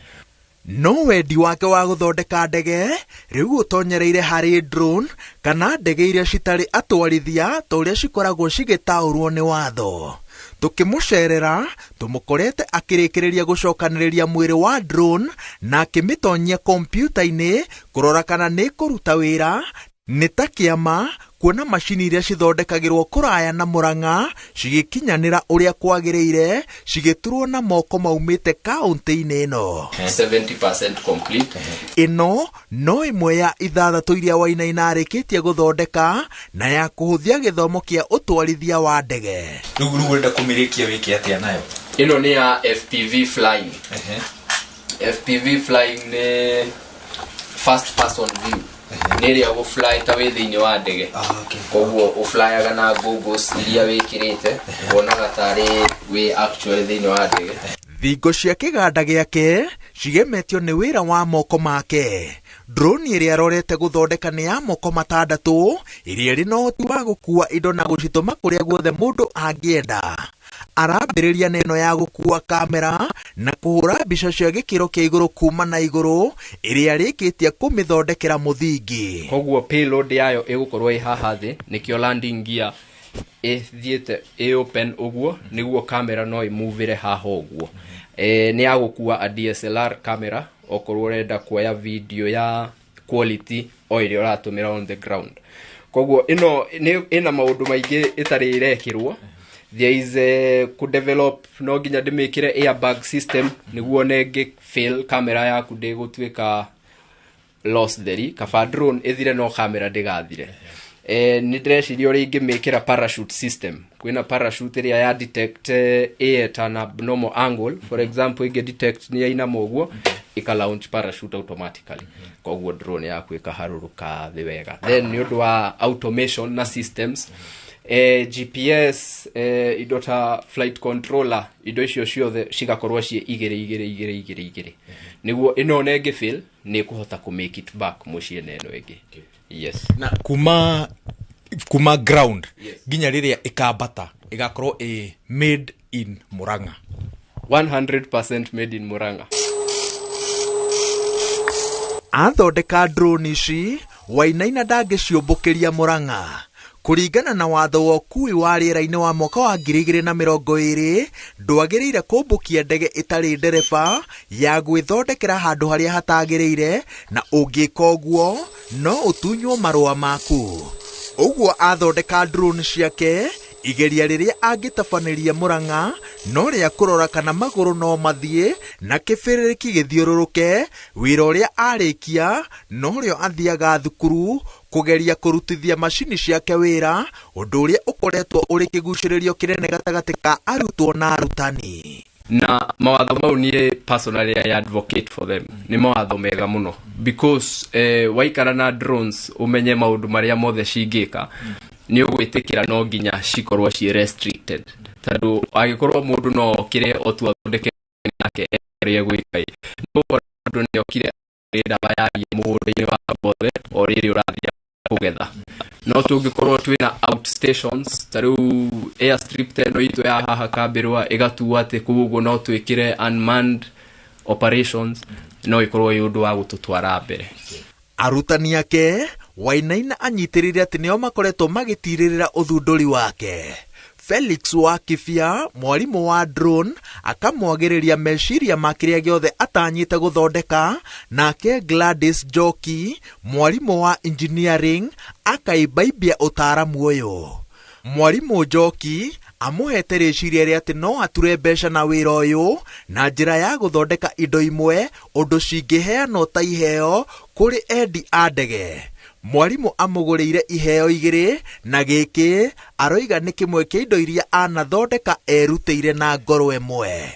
No wendi wake wa gũthondeka ndege rĩu ũtonyereire harĩ drone kana ndege iria citarĩ atwarithia ta ũrĩa cikoragwo cigĩtaũrwo nĩ watho. Tũkĩmũcerera tũmũkorete akĩrĩkĩrĩria gũcokanĩrĩria mwĩrĩ wa drone na akĩmĩtonyia kompiuta-inĩ kũrora kana nĩ kũruta wĩra Nĩ ta kĩama kuona macini iria cithondekagĩrwo kũraya na Murang'a cigĩkinyanĩra ũrĩa kwagĩrĩire, cigĩturwo na moko maumĩte kaũntĩ-inĩ ĩno. 70% complete. Ĩno no ĩmwe ya 6 iria Wainaina arĩkĩtie gũthondeka na ya kũhũthia gĩthomo kĩa ũtwarithia wa ndege. Rĩu ũrenda kũmĩrĩkia wĩke atĩa nayo? Ĩno nĩ ya FPV flying. FPV flying nĩ first person view. Nĩ ĩrĩa ũgũ-fly ta wĩ thĩinĩ wa ndege. Koguo ũflyaga na goggles iria wĩkĩrĩte, wonaga tarĩ wĩ actually thĩinĩ wa ndege. Thingo cia kĩganda gĩake cigemetio nĩ wĩra wa moko make. Drone ĩrĩa arorete gũthondeka nĩ ya moko 6, ĩrĩa ĩrĩ na ũhoti wa gũkua indo na gũcitũma kũrĩa guothe mũndũ angĩenda. Arambĩrĩria na ĩno ya gũkua kamera na kũhũra mbica cia gĩkĩro kĩa igũrũ kuma na igũrũ, ĩrĩa arĩkĩtie kũmĩthondekera mũthingi. Koguo payload yayo ĩgũkorwo ĩ haha thĩ, nĩkĩo landing gear ĩthiĩte ĩ open ũguo, nĩguo kamera no ĩmuvĩre haha ũguo. Nĩ ya gũkua a DSLR camera, okorwo ũrenda kuoya video ya quality o ĩrĩa ũratũmĩra on the ground. Koguo ĩno ĩna maũndũ maingĩ ĩtarĩ ĩrekĩrwo. There is a ku develop no nginya ndĩmĩkĩre airbag system nĩguo nengĩ fail kamera yaku ndĩgũtuĩka loss theri, kaba drone ĩthire no kamera ndĩgathire. Nĩ ndĩreciria ũrĩa ingĩmĩkĩra parachute system. Kwĩna parachute ĩrĩa ya detect air at an abnormal angle. For example, ĩngĩ detect nĩ yainama ũguo, ĩka launch parachute automatically. Koguo drone yaku ĩkaharũrũka thĩ wega. Then nĩ ũndũ wa automation na systems, GPS, indo ta flight controller, indo icio ciothe cigakorwo ciĩ 2 2 2 2 2. Nĩguo ĩno ona ĩngĩ fail, nĩ ĩkũhota kũ make it back mũciĩ na ĩno ĩngĩ. Yes. Na kuma ground nginya rĩrĩa ĩkambata ĩgakorwo ĩ made in Murang'a. 100% made in Murang'a. Athondeka drone ici, Wainaina ndangĩciũmbũkĩria Murang'a. Kũringana na watho wa ũkui wa rĩera-inĩ wa mwaka wa 2020, ndwagĩrĩire kũmbũkia ndege ĩtarĩ ndereba ya gwĩthondekera handũ harĩa hatagĩrĩire, na ũngĩka ũguo no ũtunywo marũa maku. Ũguo athondeka drone ciake, igeria rĩrĩa angĩtabanĩria Murang'a no rĩa kũrora kana magũrũ no mathiĩ na kĩbĩrĩrĩki gĩthiũrũrũke. Wĩra ũrĩa arĩkia norĩo athiaga thukuru kũgeria kũrutithia macini ciake wĩra, ũndũ ũrĩa ũkoretwo ũrĩ kĩgucĩrĩrio kĩnene gatagatĩ ka arutwo na arutani. Na mawatho mau niĩ personally I advocate for them. Nĩ mawatho mega mũno because waikara na drones ũmenye maũndũ marĩa mothe cingĩka, nĩ ũgwĩtĩkĩra no nginya cikorwo ciĩ restricted, tondũ angĩkorwo mũndũ no okire o tu athondeke nake ũrĩa egwĩka ĩ, nĩ ũgũkora mũndũ nĩ okire ndawa ya ria mũgũnda-inĩ wa wothe o rĩrĩ ũrathiĩ kũgetha. No tũngĩkorwo twĩna outstations, ta rĩu airstrip ta ĩno itũ ya haha Kambĩrwa ĩgatua atĩ kũu ũguo no twĩkĩre unmanned operations, no ĩkorwo ĩ ũndũ wa gũtũtwara mbere. Arutani ake Wainaina anyitĩrĩire atĩ nĩo makoretwo magĩtirĩrĩra ũthundũri wake. Felix wa Kibia, mwarimũ wa drone, akamwagĩrĩria meciria ma kĩrĩa gĩothe atanyĩte gũthondeka, nake Gladys Njoki, mwarimũ wa engineering, akaimbaimbia ũtaaramu ũyũ. Mwarimũ Njoki amũhete rĩciria rĩa atĩ no ature mbeca na wĩra ũyũ na njĩra ya gũthondeka indo imwe ũndũ cingĩheanwo ta iheo kũrĩ endi a ndege. Mwarimũ amũgũrĩire iheo 2 na gĩkĩ aroiga nĩ kĩmwe kĩa indo iria anathondeka erutĩire na ngoro ĩmwe.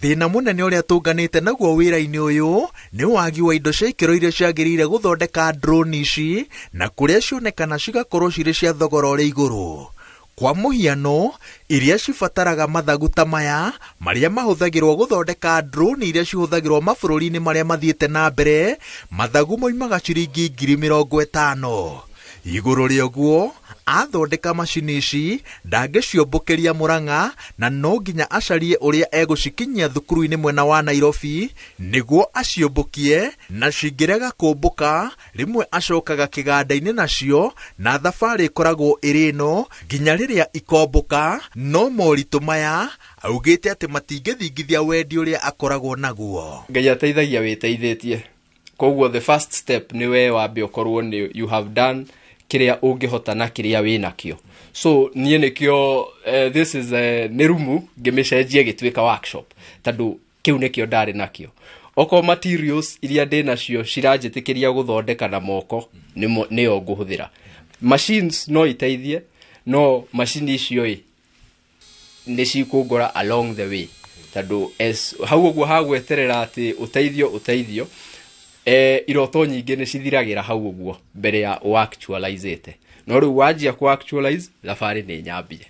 Thĩna mũnene ũrĩa tũnganĩte naguo wĩra-inĩ ũyũ nĩ wagi wa indo cia ikĩro iria ciagĩrĩire gũthondeka drone ici, na kũrĩa cionekana cigakorwo cirĩ cia thogora ũrĩ igũrũ. Kwa mũhiano, iria cibataraga mathagu ta maya marĩa mahũthagĩrwo gũthondeka drone iria cihũthagĩrwo mabũrũri-inĩ marĩa mathiĩte na mbere, mathagu moimaga ciringi 50,000. Igũrũ rĩa ũguo, athondeka macini ici ndangĩciũmbũkĩria Murang'a, na no nginya acarie ũrĩa egũcikinyia thukuru-inĩ mwena wa Nairobi nĩguo aciũmbũkie, na cingĩrega kũmbũka rĩmwe acokaga kĩganda-inĩ nacio, na thabarĩ ĩkoragwo ĩrĩ ĩno nginya rĩrĩa ikombũka. No moritũ maya augĩte atĩ matingĩthingithia wendi ũrĩa akoragwo naguo. Ngai ateithagia wĩteithĩtie. Koguo the first step nĩ we wambe ũkorwo nĩ you have done kĩrĩa ũngĩhota na kĩrĩa wĩnakĩo. So niĩ nĩkĩo this is nĩ rumu ngĩmĩcenjia ĩgĩtuĩka workshop, tondũ kĩu nĩkĩo ndarĩ nakĩo. Okorwo materials iria ndĩ nacio ciranjĩtĩkĩria gũthondeka na moko, nĩyo ngũhũthĩra. Machines no iteithie, no macini icio ĩ nĩ cikũngora along the way, tondũ hau ũguo hagweterera atĩ ũteithio iroto nyingĩ nĩ cithiragĩra hau ũguo mbere ya ũactualizĩte. No rĩu wanjia ku actualize, thabarĩ nĩ nyambie.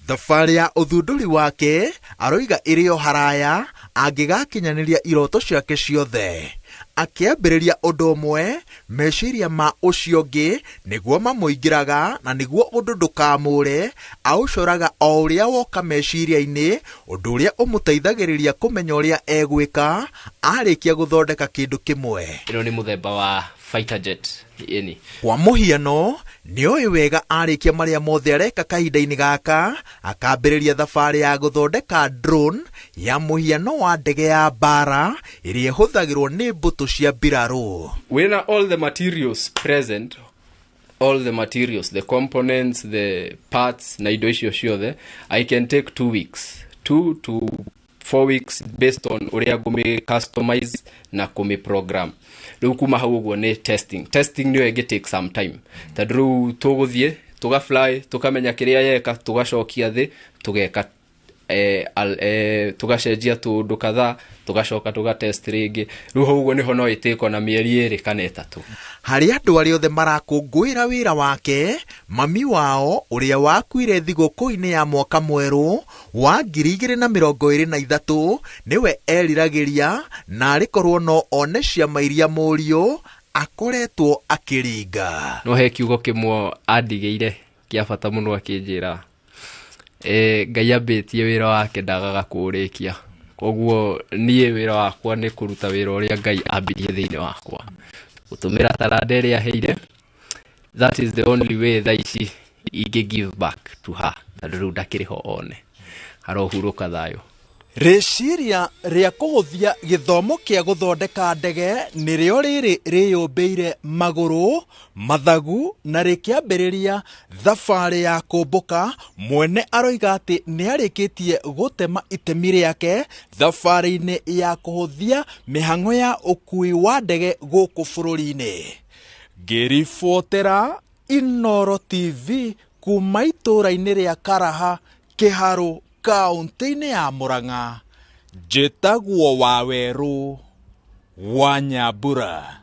Thabarĩ ya ũthundũri wake aroiga ĩrĩ o haraya angĩgakinyanĩria iroto ciake ciothe. Akĩambĩrĩria ũndũ ũmwe, meciria ma ũcio ũngĩ nĩguo mamũingĩraga, na nĩguo ũndũ ndũkamũre aũcoraga o ũrĩa woka meciria-inĩ, ũndũ ũrĩa ũmũteithagĩrĩria kũmenya ũrĩa egwĩka arĩkia gũthondeka kĩndũ kĩmwe. Ĩno nĩ mũthemba wa fighter jet ĩni. Kwa mũhiano, nĩoĩ wega arĩkia marĩa mothe areka kahinda-inĩ gaka, akambĩrĩria thabarĩ ya gũthondeka drone ya mũhiano wa ndege ya mbara ĩrĩa ĩhũthagĩrwo nĩ mbũtũ cia mbirarũ. Wĩna all the materials present, all the materials, the components, the parts na indo icio ciothe, I can take 2 weeks, 2 to 4 weeks based on ũrĩa ngũmĩ customize na kũmĩ program. Rĩu kuma hau ũguo nĩ testing. Testing nĩyo ĩngĩ take some time, tondũ rĩu tũgũthiĩ tũgafly, tũkamenya kĩrĩa yeka, tũgacokia thĩ, tũgeka tũgacenjia tũũndũ kadhaa, tũgacoka tũgatest rĩngĩ. Rĩu hau ũguo nĩho no ĩtĩko na mĩeri 2 kana 3. Harĩ andũ arĩa othe marakũngũĩra wĩra wake, mami wao ũrĩa wakuire thigũkũ-inĩ ya mwaka mwerũ wa 2023 nĩwe eriragĩria, na arĩ korwo no one ciama iria mũriũ akoretwo akĩringa. No he kiugo kĩmwe andigĩire kĩa bata mũno akĩnjĩra, Ngai ambĩtie wĩra wake ndagaga kũũrĩkia. Koguo niĩ wĩra wakwa nĩ kũruta wĩra ũrĩa Ngai ambirie thĩinĩ wakwa, gũtũmĩra taranda ĩrĩa aheire. That is the only way thaa ici ingĩ give back to her, tondũ rĩu ndakĩrĩ ho one, arohurũka thayũ. Rĩciria rĩa kũhũthia gĩthomo kĩa gũthondeka ndege nĩrĩo rĩrĩ rĩyũmbĩire magũrũ, mathagu na rĩkĩambĩrĩria thabarĩ ya kũmbũka. Mwene aroiga atĩ nĩarĩkĩtie gũtema itemi rĩake thabarĩ-inĩ ya kũhũthia mĩhang'o ya ũkui wa ndege gũkũ bũrũri-inĩ. Ngĩribotera Inooro TV kuma itũũra-inĩ rĩa Karaha, Kĩharũ, kaunti-inĩ ya Murang'a, njĩtagwo Wawerũ wa Nyambura.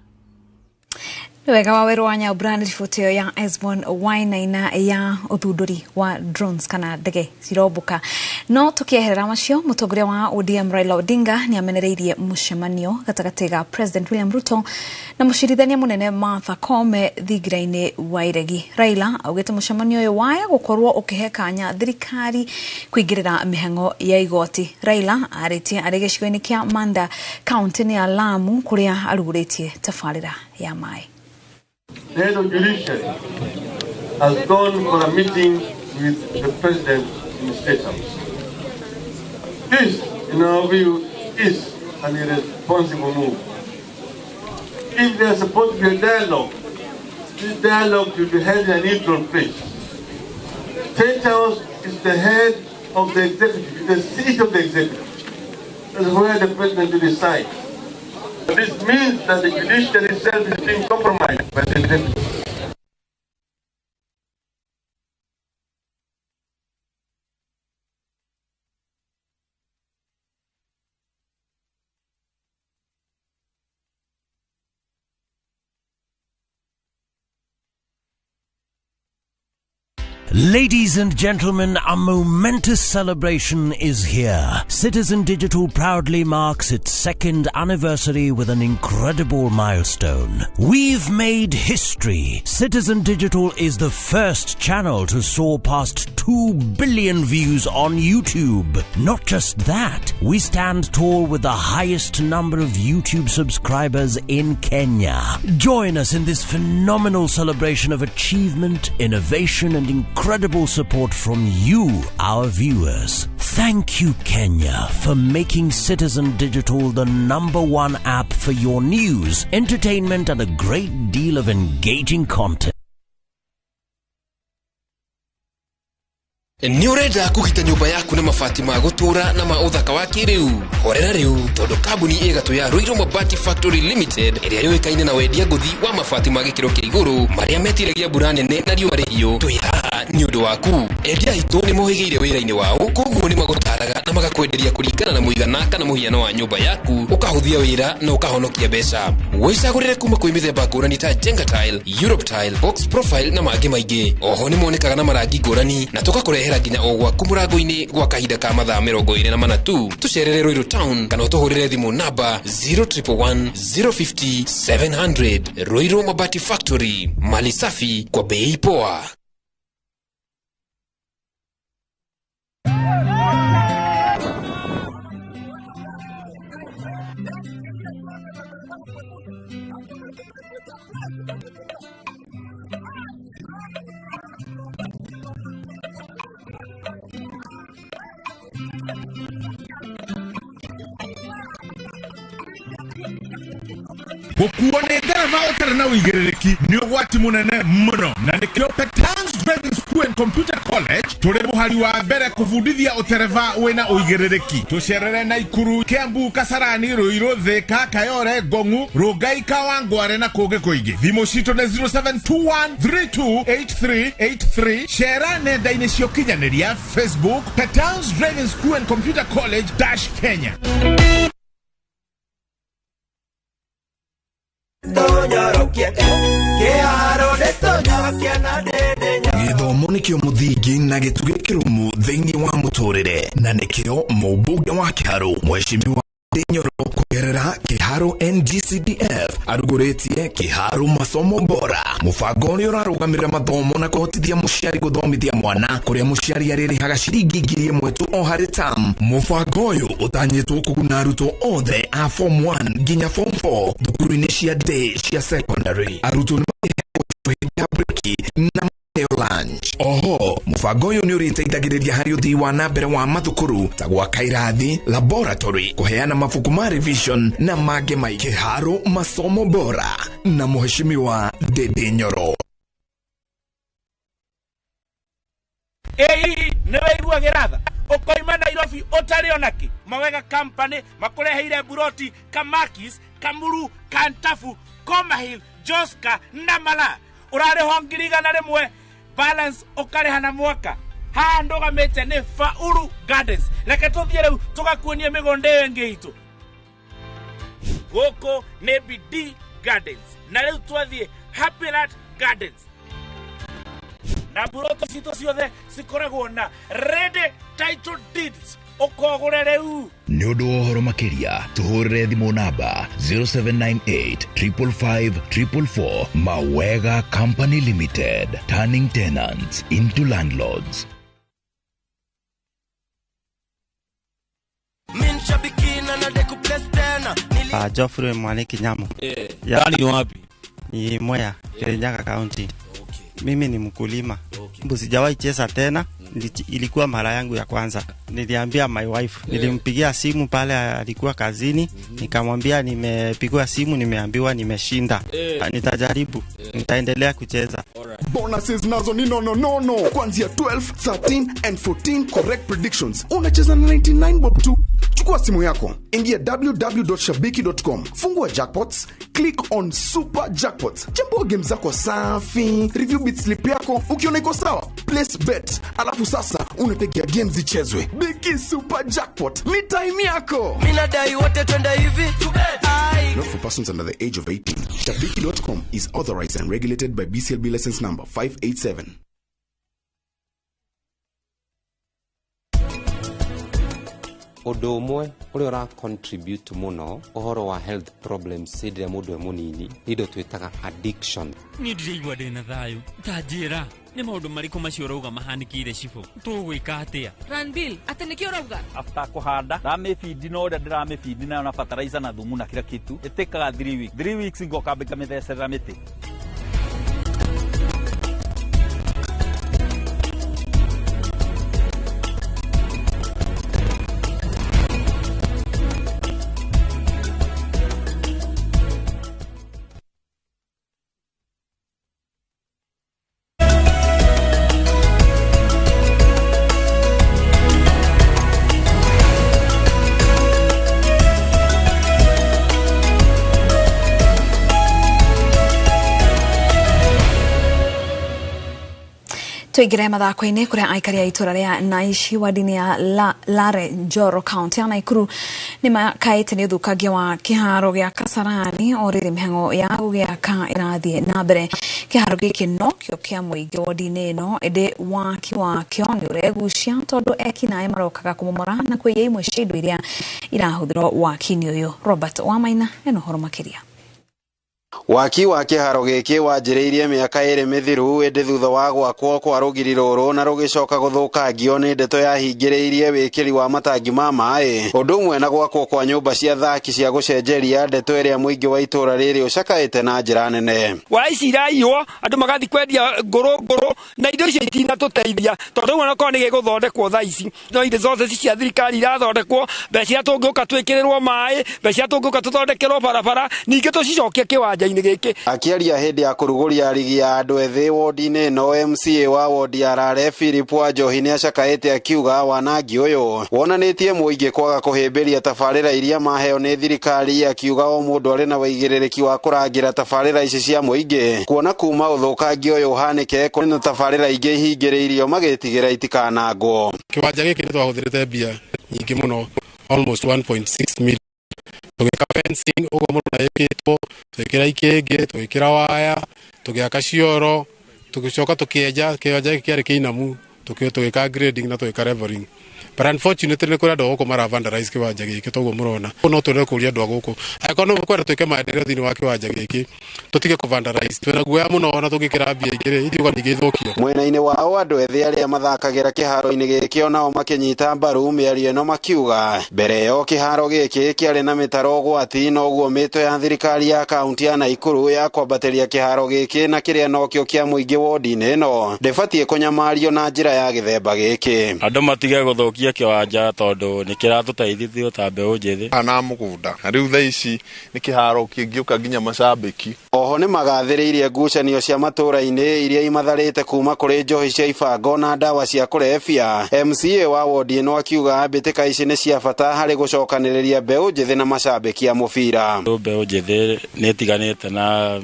Wega Wawerũ wa Nyambura nĩ riboti ĩyo ya Esbon Wainaina ya ũthundũri wa drones kana ndege cirombũka. No tũkĩeherera macio, mũtongoria wa ODM Raila Odinga nĩ amenereirie mũcemanio gatagatĩ ga President William Ruto na mũcirithania mũnene Martha Koome thingira-inĩ wa Iregi. Raila augĩte mũcemanio ũyũ waya gũkorwo ũkĩhe kanya thirikari kũingĩrĩra mĩhang'o ya igoti. Raila arĩtie arĩ gĩcigo-inĩ kĩa Manda kaunti-inĩ ya Lamu kũrĩa arugũrĩtie tabarĩra ya maĩ. The head of judiciary has gone for a meeting with the president in the State House. This, in our view, is an irresponsible move. If there is supposed to be a dialogue, this dialogue should be held in a neutral place. State House is the head of the executive, the seat of the executive. That's where the president will decide. This means that the judiciary itself is being compromised by the executive. Ladies and gentlemen, a momentous celebration is here. Citizen Digital proudly marks its second anniversary with an incredible milestone. We've made history. Citizen Digital is the first channel to soar past 2 billion views on YouTube. Not just that, we stand tall with the highest number of YouTube subscribers in Kenya. Join us in this phenomenal celebration of achievement, innovation, and incredible support from you, our viewers. Thank you, Kenya, for making Citizen Digital the #1 app for your news, entertainment, and a great deal of engaging content. Nĩ ũrenda kũgita nyũmba yaku na mabati ma gũtũũra na ma ũthaka wa kĩrĩu? Horera rĩu, tondũ kambuni ĩgatũ ya Ruiru Mabati Factory Limited ĩrĩa yũĩkaine na wendia ngũthi wa mabati ma gĩkĩro kĩa igũrũ marĩa metiragia mbura nene na riũa rĩhiũ, twĩ haha nĩ ũndũ waku. Endia aitũ nĩ mohĩgĩire wĩra-inĩ wao, koguo nĩ magũtaraga na magakwenderia kũringana na mũigana kana mũhiano wa nyũmba yaku, ũkahũthia wĩra na ũkahonokia mbeca. Wĩcagũrĩre kuma kwĩ mĩthemba ngũrani ta Jenga Tile, Europe Tile, Box Profile na mangĩ maingĩ. Oho nĩ monekaga na marangi ngũrani na tũgakũrehera nginya o gwaku mũrango-inĩ gwa kahinda ka mathaa 24 tu. Tũcerere Ruiru Town kana ũtũhũrĩre thimũ namba 0111 050 700. Ruiru Mabati Factory, mali safi kwa bei poa. Gũkuo nĩ ndereba ũtarĩ na ũigĩrĩrĩki nĩ ũgwati mũnene mũno, na nĩkĩo Petans Driving School and Computer College tũrĩ mũhari wa mbere kũbundithia ũtereba wĩna ũigĩrĩrĩki. Tũcerere Naikuru, Kiambu, Kasarani, Ruiru, Thika, Kayore, Ngong'u, Rongai, Kawangware na kũngĩ kũingĩ. Thimũ citũ nĩ 0721328383. Cera nenda-inĩ cia ũkinyanĩria Facebook Petans Driving School and Computer College - Kenya. Gĩthomo nĩkĩo mũthingi na gĩtugĩ kĩrũmu thĩinĩ wa mũtũrĩre, na nĩkĩo mũmbunge wa Kĩharũ Mheshimiwa Nyoro kũgerera Kĩharũ NGCDF arugũrĩtie Kĩharũ Masomo Bora, mũbango ũrĩa ũrarũgamĩrĩra mathomo na kũhotithia mũciari gũthomithia mwana kũrĩa mũciari arĩrĩhaga ciringi 1,000 tu o harĩ term. Mũbango ũyũ ũtanyĩtwo kũguna arutwo othe a form 1 nginya form 4 thukuru-inĩ cia day cia secondary. Arutwo nĩ marĩhagwo hĩndĩ ya breki na lunch. Oho, mũbango ũyũ nĩ ũrĩteithagĩrĩria harĩ ũthii wa na mbere wa mathukuru ta gwaka irathi, laboratory, kũheana mabuku ma revision na mangĩ maingĩ. Kĩharũ Masomo Bora na Mheshimiwa Ndindi Nyoro. Ĩĩ nĩ waiguagĩra tha ũkoima Nairobi ũtarĩ onakĩ. Mawega Company makũreheire buroti Kamakis, Kamuru, Kantafu, Komahill, Joska na Mala. Ũrarĩho 100,000 balance ũkarĩha na mwaka. Haha ndũgamĩte nĩ Faulu Gardens. Reke tũthiĩ rĩu tũgakuonie mĩgũnda ĩyo ĩngĩ itũ. Gũkũ nĩ BD Gardens na rĩu twathiĩ Happy Land Gardens. Na buroto citũ ciothe cikoragwo na ready title deeds. Ũkogũre rĩu. Nĩ ũndũ wa ũhoro makĩria tũhũrĩre thimũ namba 0798 555 444. Mawega Company Limited, turning tenants into landlords. Geoffrey Mwaniki Nyamo. Ni wapi? Ni Mwea, Kirinyaga County. Mimi ni mkulima. Sijawahi cheza tena. Ilikuwa mara yangu ya kwanza. Niliambia my wife, nilimpigia simu pale alikuwa kazini, nikamwambia nimepigiwa simu, nimeambiwa nimeshinda. Nitajaribu, nitaendelea kucheza. Bonuses nazo ni no kuanzia 12, 13 and 14 correct predictions. Unacheza na 99 bob tu. Chukua simu yako, ingia www.shabiki.com, fungua jackpots, click on super jackpots, chambua game zako safi, review bit slip yako, ukiona iko sawa, place bet, alafu sasa unategea games zichezwe. Biki super jackpot, ni time yako. Mimi nadai wote twende hivi. Not for persons under the age of 18. Shabiki.com is authorized and regulated by BCLB license number 587. Ũndũ ũmwe ũrĩa ũra contribute mũno ũhoro wa health problems hĩndĩ ĩrĩa mũndũ e mũnini nĩ indo twĩtaga addiction. Niĩ ndiraigua ndĩna thayũ. Ta njĩra, nĩ maũndũ marĩkũ macio ũrauga mahanĩkĩire cibũ? Tũgwĩka atĩa? Ranbill, atĩ nĩkĩ ũrauga? After kũhanda, ndamĩbindi na ũrĩa ndĩramĩbindi nayo na fertilizer na thumu na kila kitu. Ĩtĩkaga 3 weeks. 3 weeks ngoka ngamĩthecerera mĩtĩ. Tuingire mathako-inĩ kũrĩa aikari a itũra rĩa Naishi wadi-inĩ ya Lare Njoro kaunti ya Nakuru nĩ makaĩte nĩ ũthũkangia wa kĩharo gĩa Kasarani o rĩrĩ mĩhang'o ya gũgĩaka ĩrathiĩ na mbere. Kĩharo gĩkĩ nokĩo kĩa mũingĩ wodi-inĩ ĩno, ĩndĩ waki wakĩo nĩ ũregucia tondũ ekinaĩ marokaga kũmomora na kũiya imwe cia indo iria irahũthĩrwo waki-inĩ ũyũ. Robert Wamaina ena ũhoro makĩria. Waki wa kĩharo gĩkĩ wanjĩrĩirie mĩaka 2 mĩthiru ĩndĩ thutha wa gwakwo kwa rũgiri rũrũ na rũgĩcoka gũthũkangio nĩ ndeto yahingĩrĩirie wĩkĩri wa matangi ma maĩ, ũndũ ũmwe na gwakwo kwa nyũmba cia thaki cia gũcenjeria, ndeto ĩrĩa mũingĩ wa itũra rĩrĩ ũcakaĩte na njĩra nene. Wa ici iraiywo andũ magathi kwendia ngũrũ na indo icio itinatũteithia tondũ rĩu onakorwo nĩ gĩgũthondekwo thaa ici no indo zothe cia thirikari irathondekwo, mbeca iria tũngĩũka twĩkĩrĩrwo maĩ, mbeca iria tũngĩũka tũthondekerwo barabara, ningĩ tũcicokie kĩwanja. Akĩaria hĩndĩ ya kũrugũria rigi ya andũ ethĩ wodi-inĩ ĩno, MCA wa wodi ya Rare Philip Wanjohi nĩacakaĩte akiuga wanangi ũyũ wonanĩtie mũingĩ kwaga kũhĩmbĩria tabarĩra iria maheo nĩ thirikari, akiuga o mũndũ arĩ na wĩigĩrĩrĩki wa kũrangĩra tabarĩra ici cia mũingĩ, kuona kuma ũthũkangia ũyũ ũhanĩke kũrĩ na tabarĩra ingĩ ihingĩrĩirio magĩtigĩra itikanangwo. Kĩwanja gĩkĩ nĩtwahũthĩrĩte mbia nyingĩ mũno, almost 1.6 million, tũgĩka fencing ũguo mũrona ĩkĩtwo, tũgĩkĩra ikĩngĩ, tũgĩkĩra waya, tũgĩaka cioro, tũgĩcoka tũkĩenja kĩwanja gĩkĩ kĩarĩ kĩinamu, tũgĩka grading na tũgĩka leveling. But unfortunately nĩ kũrĩ andũ a gũkũ mara vandalize kĩwanja gĩkĩ toguo mũrona. No twende kũria andũ a gũkũ angĩkorwo no mũkwenda twĩke maendeleo thĩinĩ wa kĩwanja gĩkĩ, tũtige kũ vandalize. Twĩna guoya mũno ona tũngĩkĩra mbia ingĩ rĩ, ithiũga ningĩ ithũkio. Mwena-inĩ wao andũ ethĩ arĩa mathakagĩra kĩharo-inĩ gĩkĩ onao makĩnyita mbaru mĩario ĩno makiuga mbere ĩyo kĩharo gĩkĩ kĩarĩ na mĩtaro ũgwati, noguo mĩto ya thirikari ya kaunti ya Nakuru ya kwambatĩria kĩharo gĩkĩ na kĩrĩa nokĩo kĩa mũingĩ wodi-inĩ ĩno ndĩbatiĩ kũnyamario na njĩra ya gĩthemba gĩkĩ. Andũ matige gũthũkia kĩwanja tondũ nĩ kĩratũteithia ta mbeũ njĩthĩ na mũgũnda, na rĩu thaa ici nĩ kĩharo kĩngĩũka nginya macambĩki. Oho nĩ magathĩrĩirie ngucanio cia matũra-inĩ iria imatharĩte kuma kũrĩ njohi cia ibango na ndawa cia kũrebia. MCA wa wodi ĩno akiuga mbĩtĩka ici nĩ cia bata harĩ gũcokanĩrĩria mbeũ njĩthĩ na macambĩki a mũbira. Mbeũ njĩthĩ nĩ ĩtiganĩte na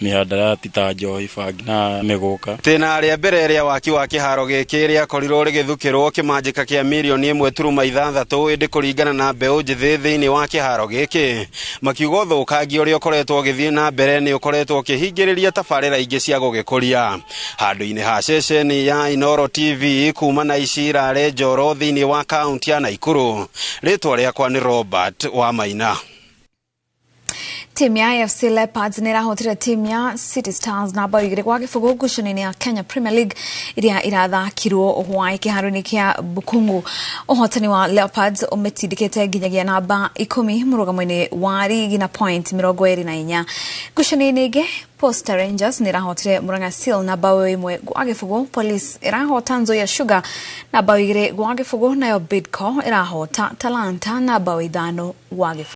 mihadarati ta njohi, bangi na mĩgũka. Tĩna rĩa mbere rĩa waki wa kĩharo gĩkĩ rĩakorirwo rĩgĩthukĩrwo kĩmanjĩka kĩa mirioni 1.6, ĩndĩ kũringana na mbeũ njĩthĩ thĩinĩ wa kĩharo gĩkĩ makiuga ũthũkangia ũrĩa ũkoretwo ũgĩthiĩ na mbere nĩ ũkoretwo ũkĩhingĩrĩria tabarĩra ingĩ cia gũgĩkũria. Handũ-inĩ ha ceceni ya Inooro TV kuma na ici Rare Njoro thĩinĩ wa kaunti ya Nakuru, rĩtwa rĩakwa nĩ Robert Wamaina. Timu ya AFC Leopards nĩ ĩrahotire timu ya City Stars na bao 2-0 ngucanio-inĩ ya Kenya Premier League iria irathakirwo hwaĩ kĩharo-inĩ kĩa Bukungu. Ũhotani wa Leopards ũmĩtindĩkĩte nginyagia namba 10 mũrũgamo-inĩ wa rigi na point 24. Ngucanio-inĩ ĩngĩ, Posta Rangers nĩ ĩrahotire Murang'a Seal na bao 1-0, Police ĩrahota Nzoia Sugar na bao 2-0, nayo Bidco ĩrahota Talanta na bao 5-0.